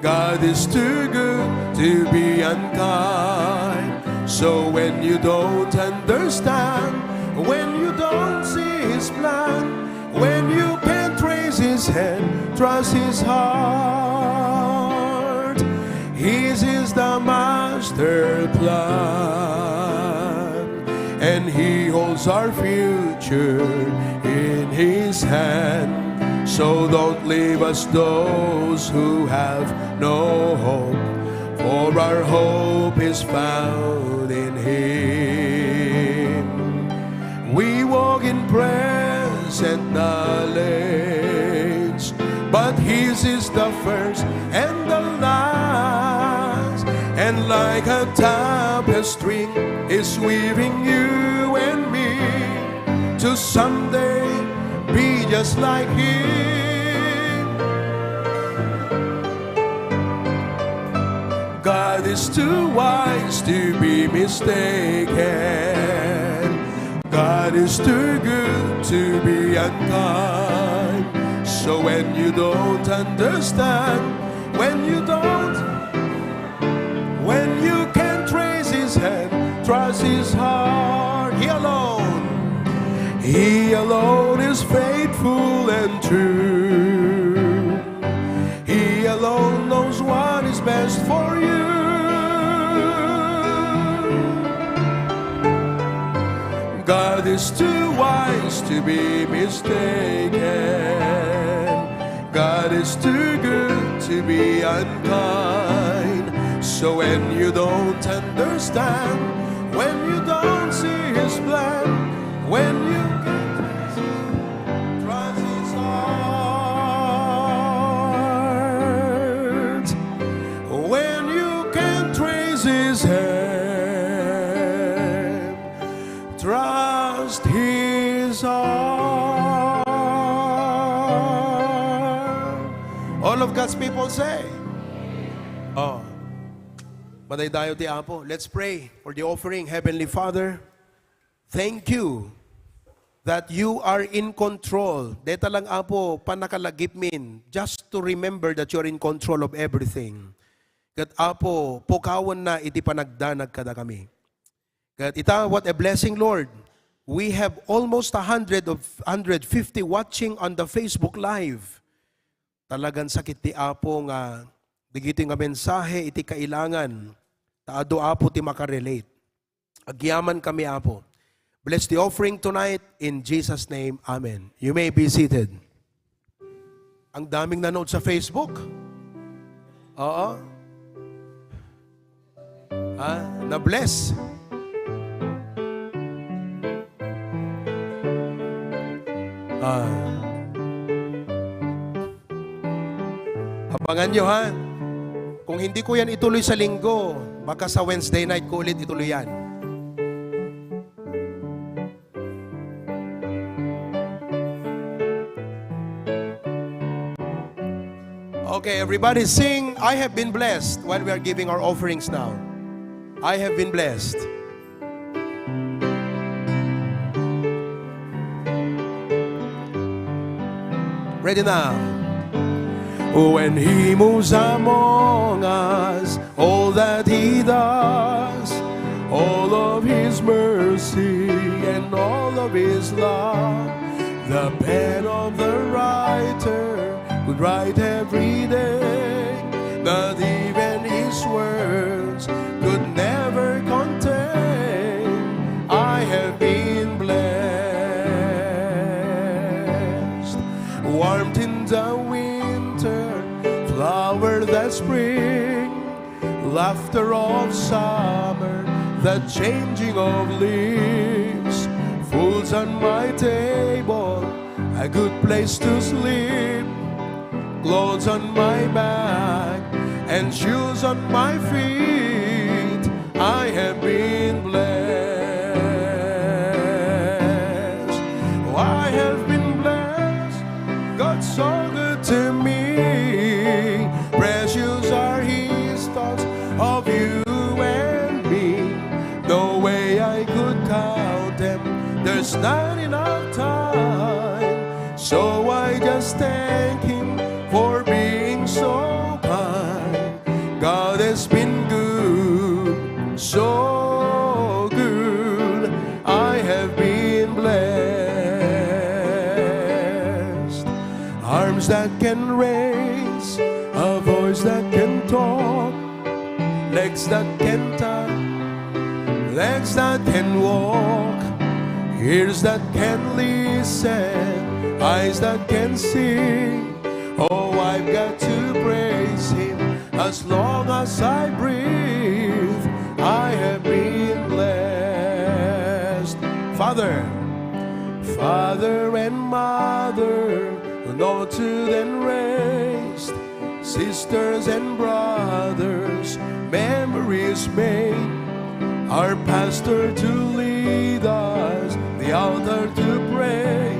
God is too good to be unkind. So when you don't understand, when you don't see his plan, when you can't trace his hand, trust his heart. His is the master plan, and he holds our future in his hand. So don't leave us, those who have no hope, for our hope is found in him. We walk in present knowledge, but his is the first and the last. And like a tapestry is weaving you and me to someday be just like him. God is too wise to be mistaken. God is too good to be unkind. So when you don't understand, when you don't, when you can't trace his hand, trust his heart. He alone, he alone is faithful and true. He alone knows what is best for you. God is too wise to be mistaken. God is too good to be unkind. So when you don't understand, when you don't see his plan, when you can't trust his heart, when you can't trace his hand, trust his heart. All of God's people say, oh, madaydayaw ti Apo. Let's pray for the offering. Heavenly Father, thank you that you are in control. Deta lang, Apo, panakalagipmin, just to remember that you are in control of everything. Ket, Apo, pukawenna iti panagdanag kadakami. Ket ita, what a blessing, Lord. We have almost a hundred of, hundred fifty watching on the Facebook Live. Talagan sakit ti Apo nga dagitoy nga mensahe iti kailangan. Ta adu, Apo, ti makarelate. Agyamankami, Apo. Bless the offering tonight in Jesus' name. Amen. You may be seated. Ang daming nanood sa Facebook. Oo. Ha? Na-bless. Ah. Abangan nyo, ha? Kung hindi ko yan ituloy sa Linggo, baka sa Wednesday night ko ulit ituloy yan. Okay, everybody sing, "I have been blessed," while we are giving our offerings now. "I have been blessed." Ready now. When he moves among us, all that he does, all of his mercy and all of his love, the pen of the writer could write every day, but even his words could never contain. I have been blessed. Warmth in the winter, flower that spring, laughter of summer, the changing of leaves, foods on my table, a good place to sleep, clothes on my back, and shoes on my feet. I have been blessed. Oh, I have been blessed. God's so good to me. Precious are his thoughts of you and me. No way I could count them. There's not enough time. So I Arms that can raise, a voice that can talk, legs that can talk, legs that can walk, ears that can listen, eyes that can see. Oh, I've got to praise Him as long as I breathe. I have been blessed. Father, Father and mother, noted and raised, sisters and brothers, memories made, our pastor to lead us, the altar to pray,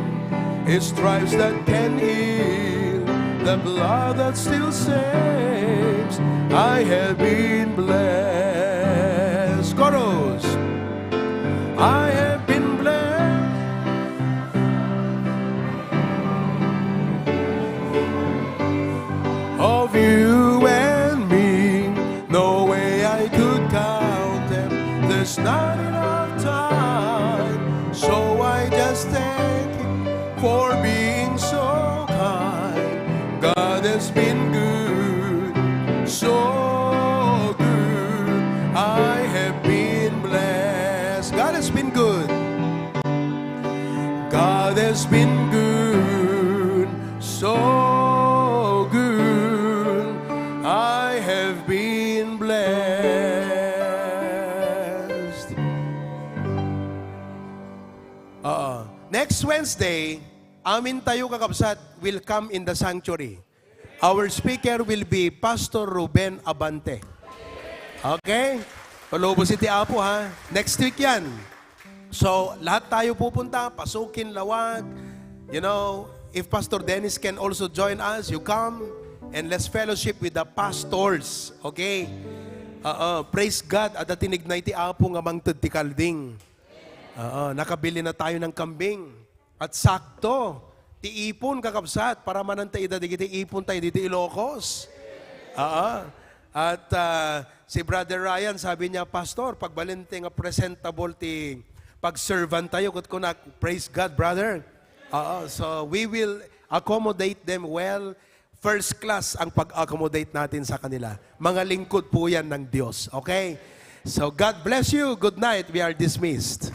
His stripes that can heal, the blood that still saves. I have been blessed. Chorus. I have been blessed of you and me. No way I could count them. There's not enough time. So I just thank you for being so kind. God has been good, so good. I have been blessed. God has been good. God has been good, so good. I have been blessed. Oo. Next Wednesday, amin tayo, kakabsat, will come in the sanctuary. Our speaker will be Pastor Ruben Abante. Okay? Palubos iti Apo, ha? Next week yan. So, lahat tayo pupunta, pasukin, lawag. You know, if Pastor Dennis can also join us, you come and let's fellowship with the pastors. Okay? Oo, praise God, adda tinigna iti Apo nga mangted ti kalding. Oo, nakabili na tayo ng kambing. At sakto, ti ipon, kakabsat, para mananta ida dagiti ipon tayo dito Ilocos. Oo. At, ah, si Brother Ryan, sabi niya, "Pastor, pagbalente nga presentable ti pagservan tayo," ket kunak, "Praise God, brother." Oo, so we will accommodate them well. First class ang pag-accommodate natin sa kanila. Mga lingkod po yan ng Diyos. Okay? So, God bless you. Good night. We are dismissed.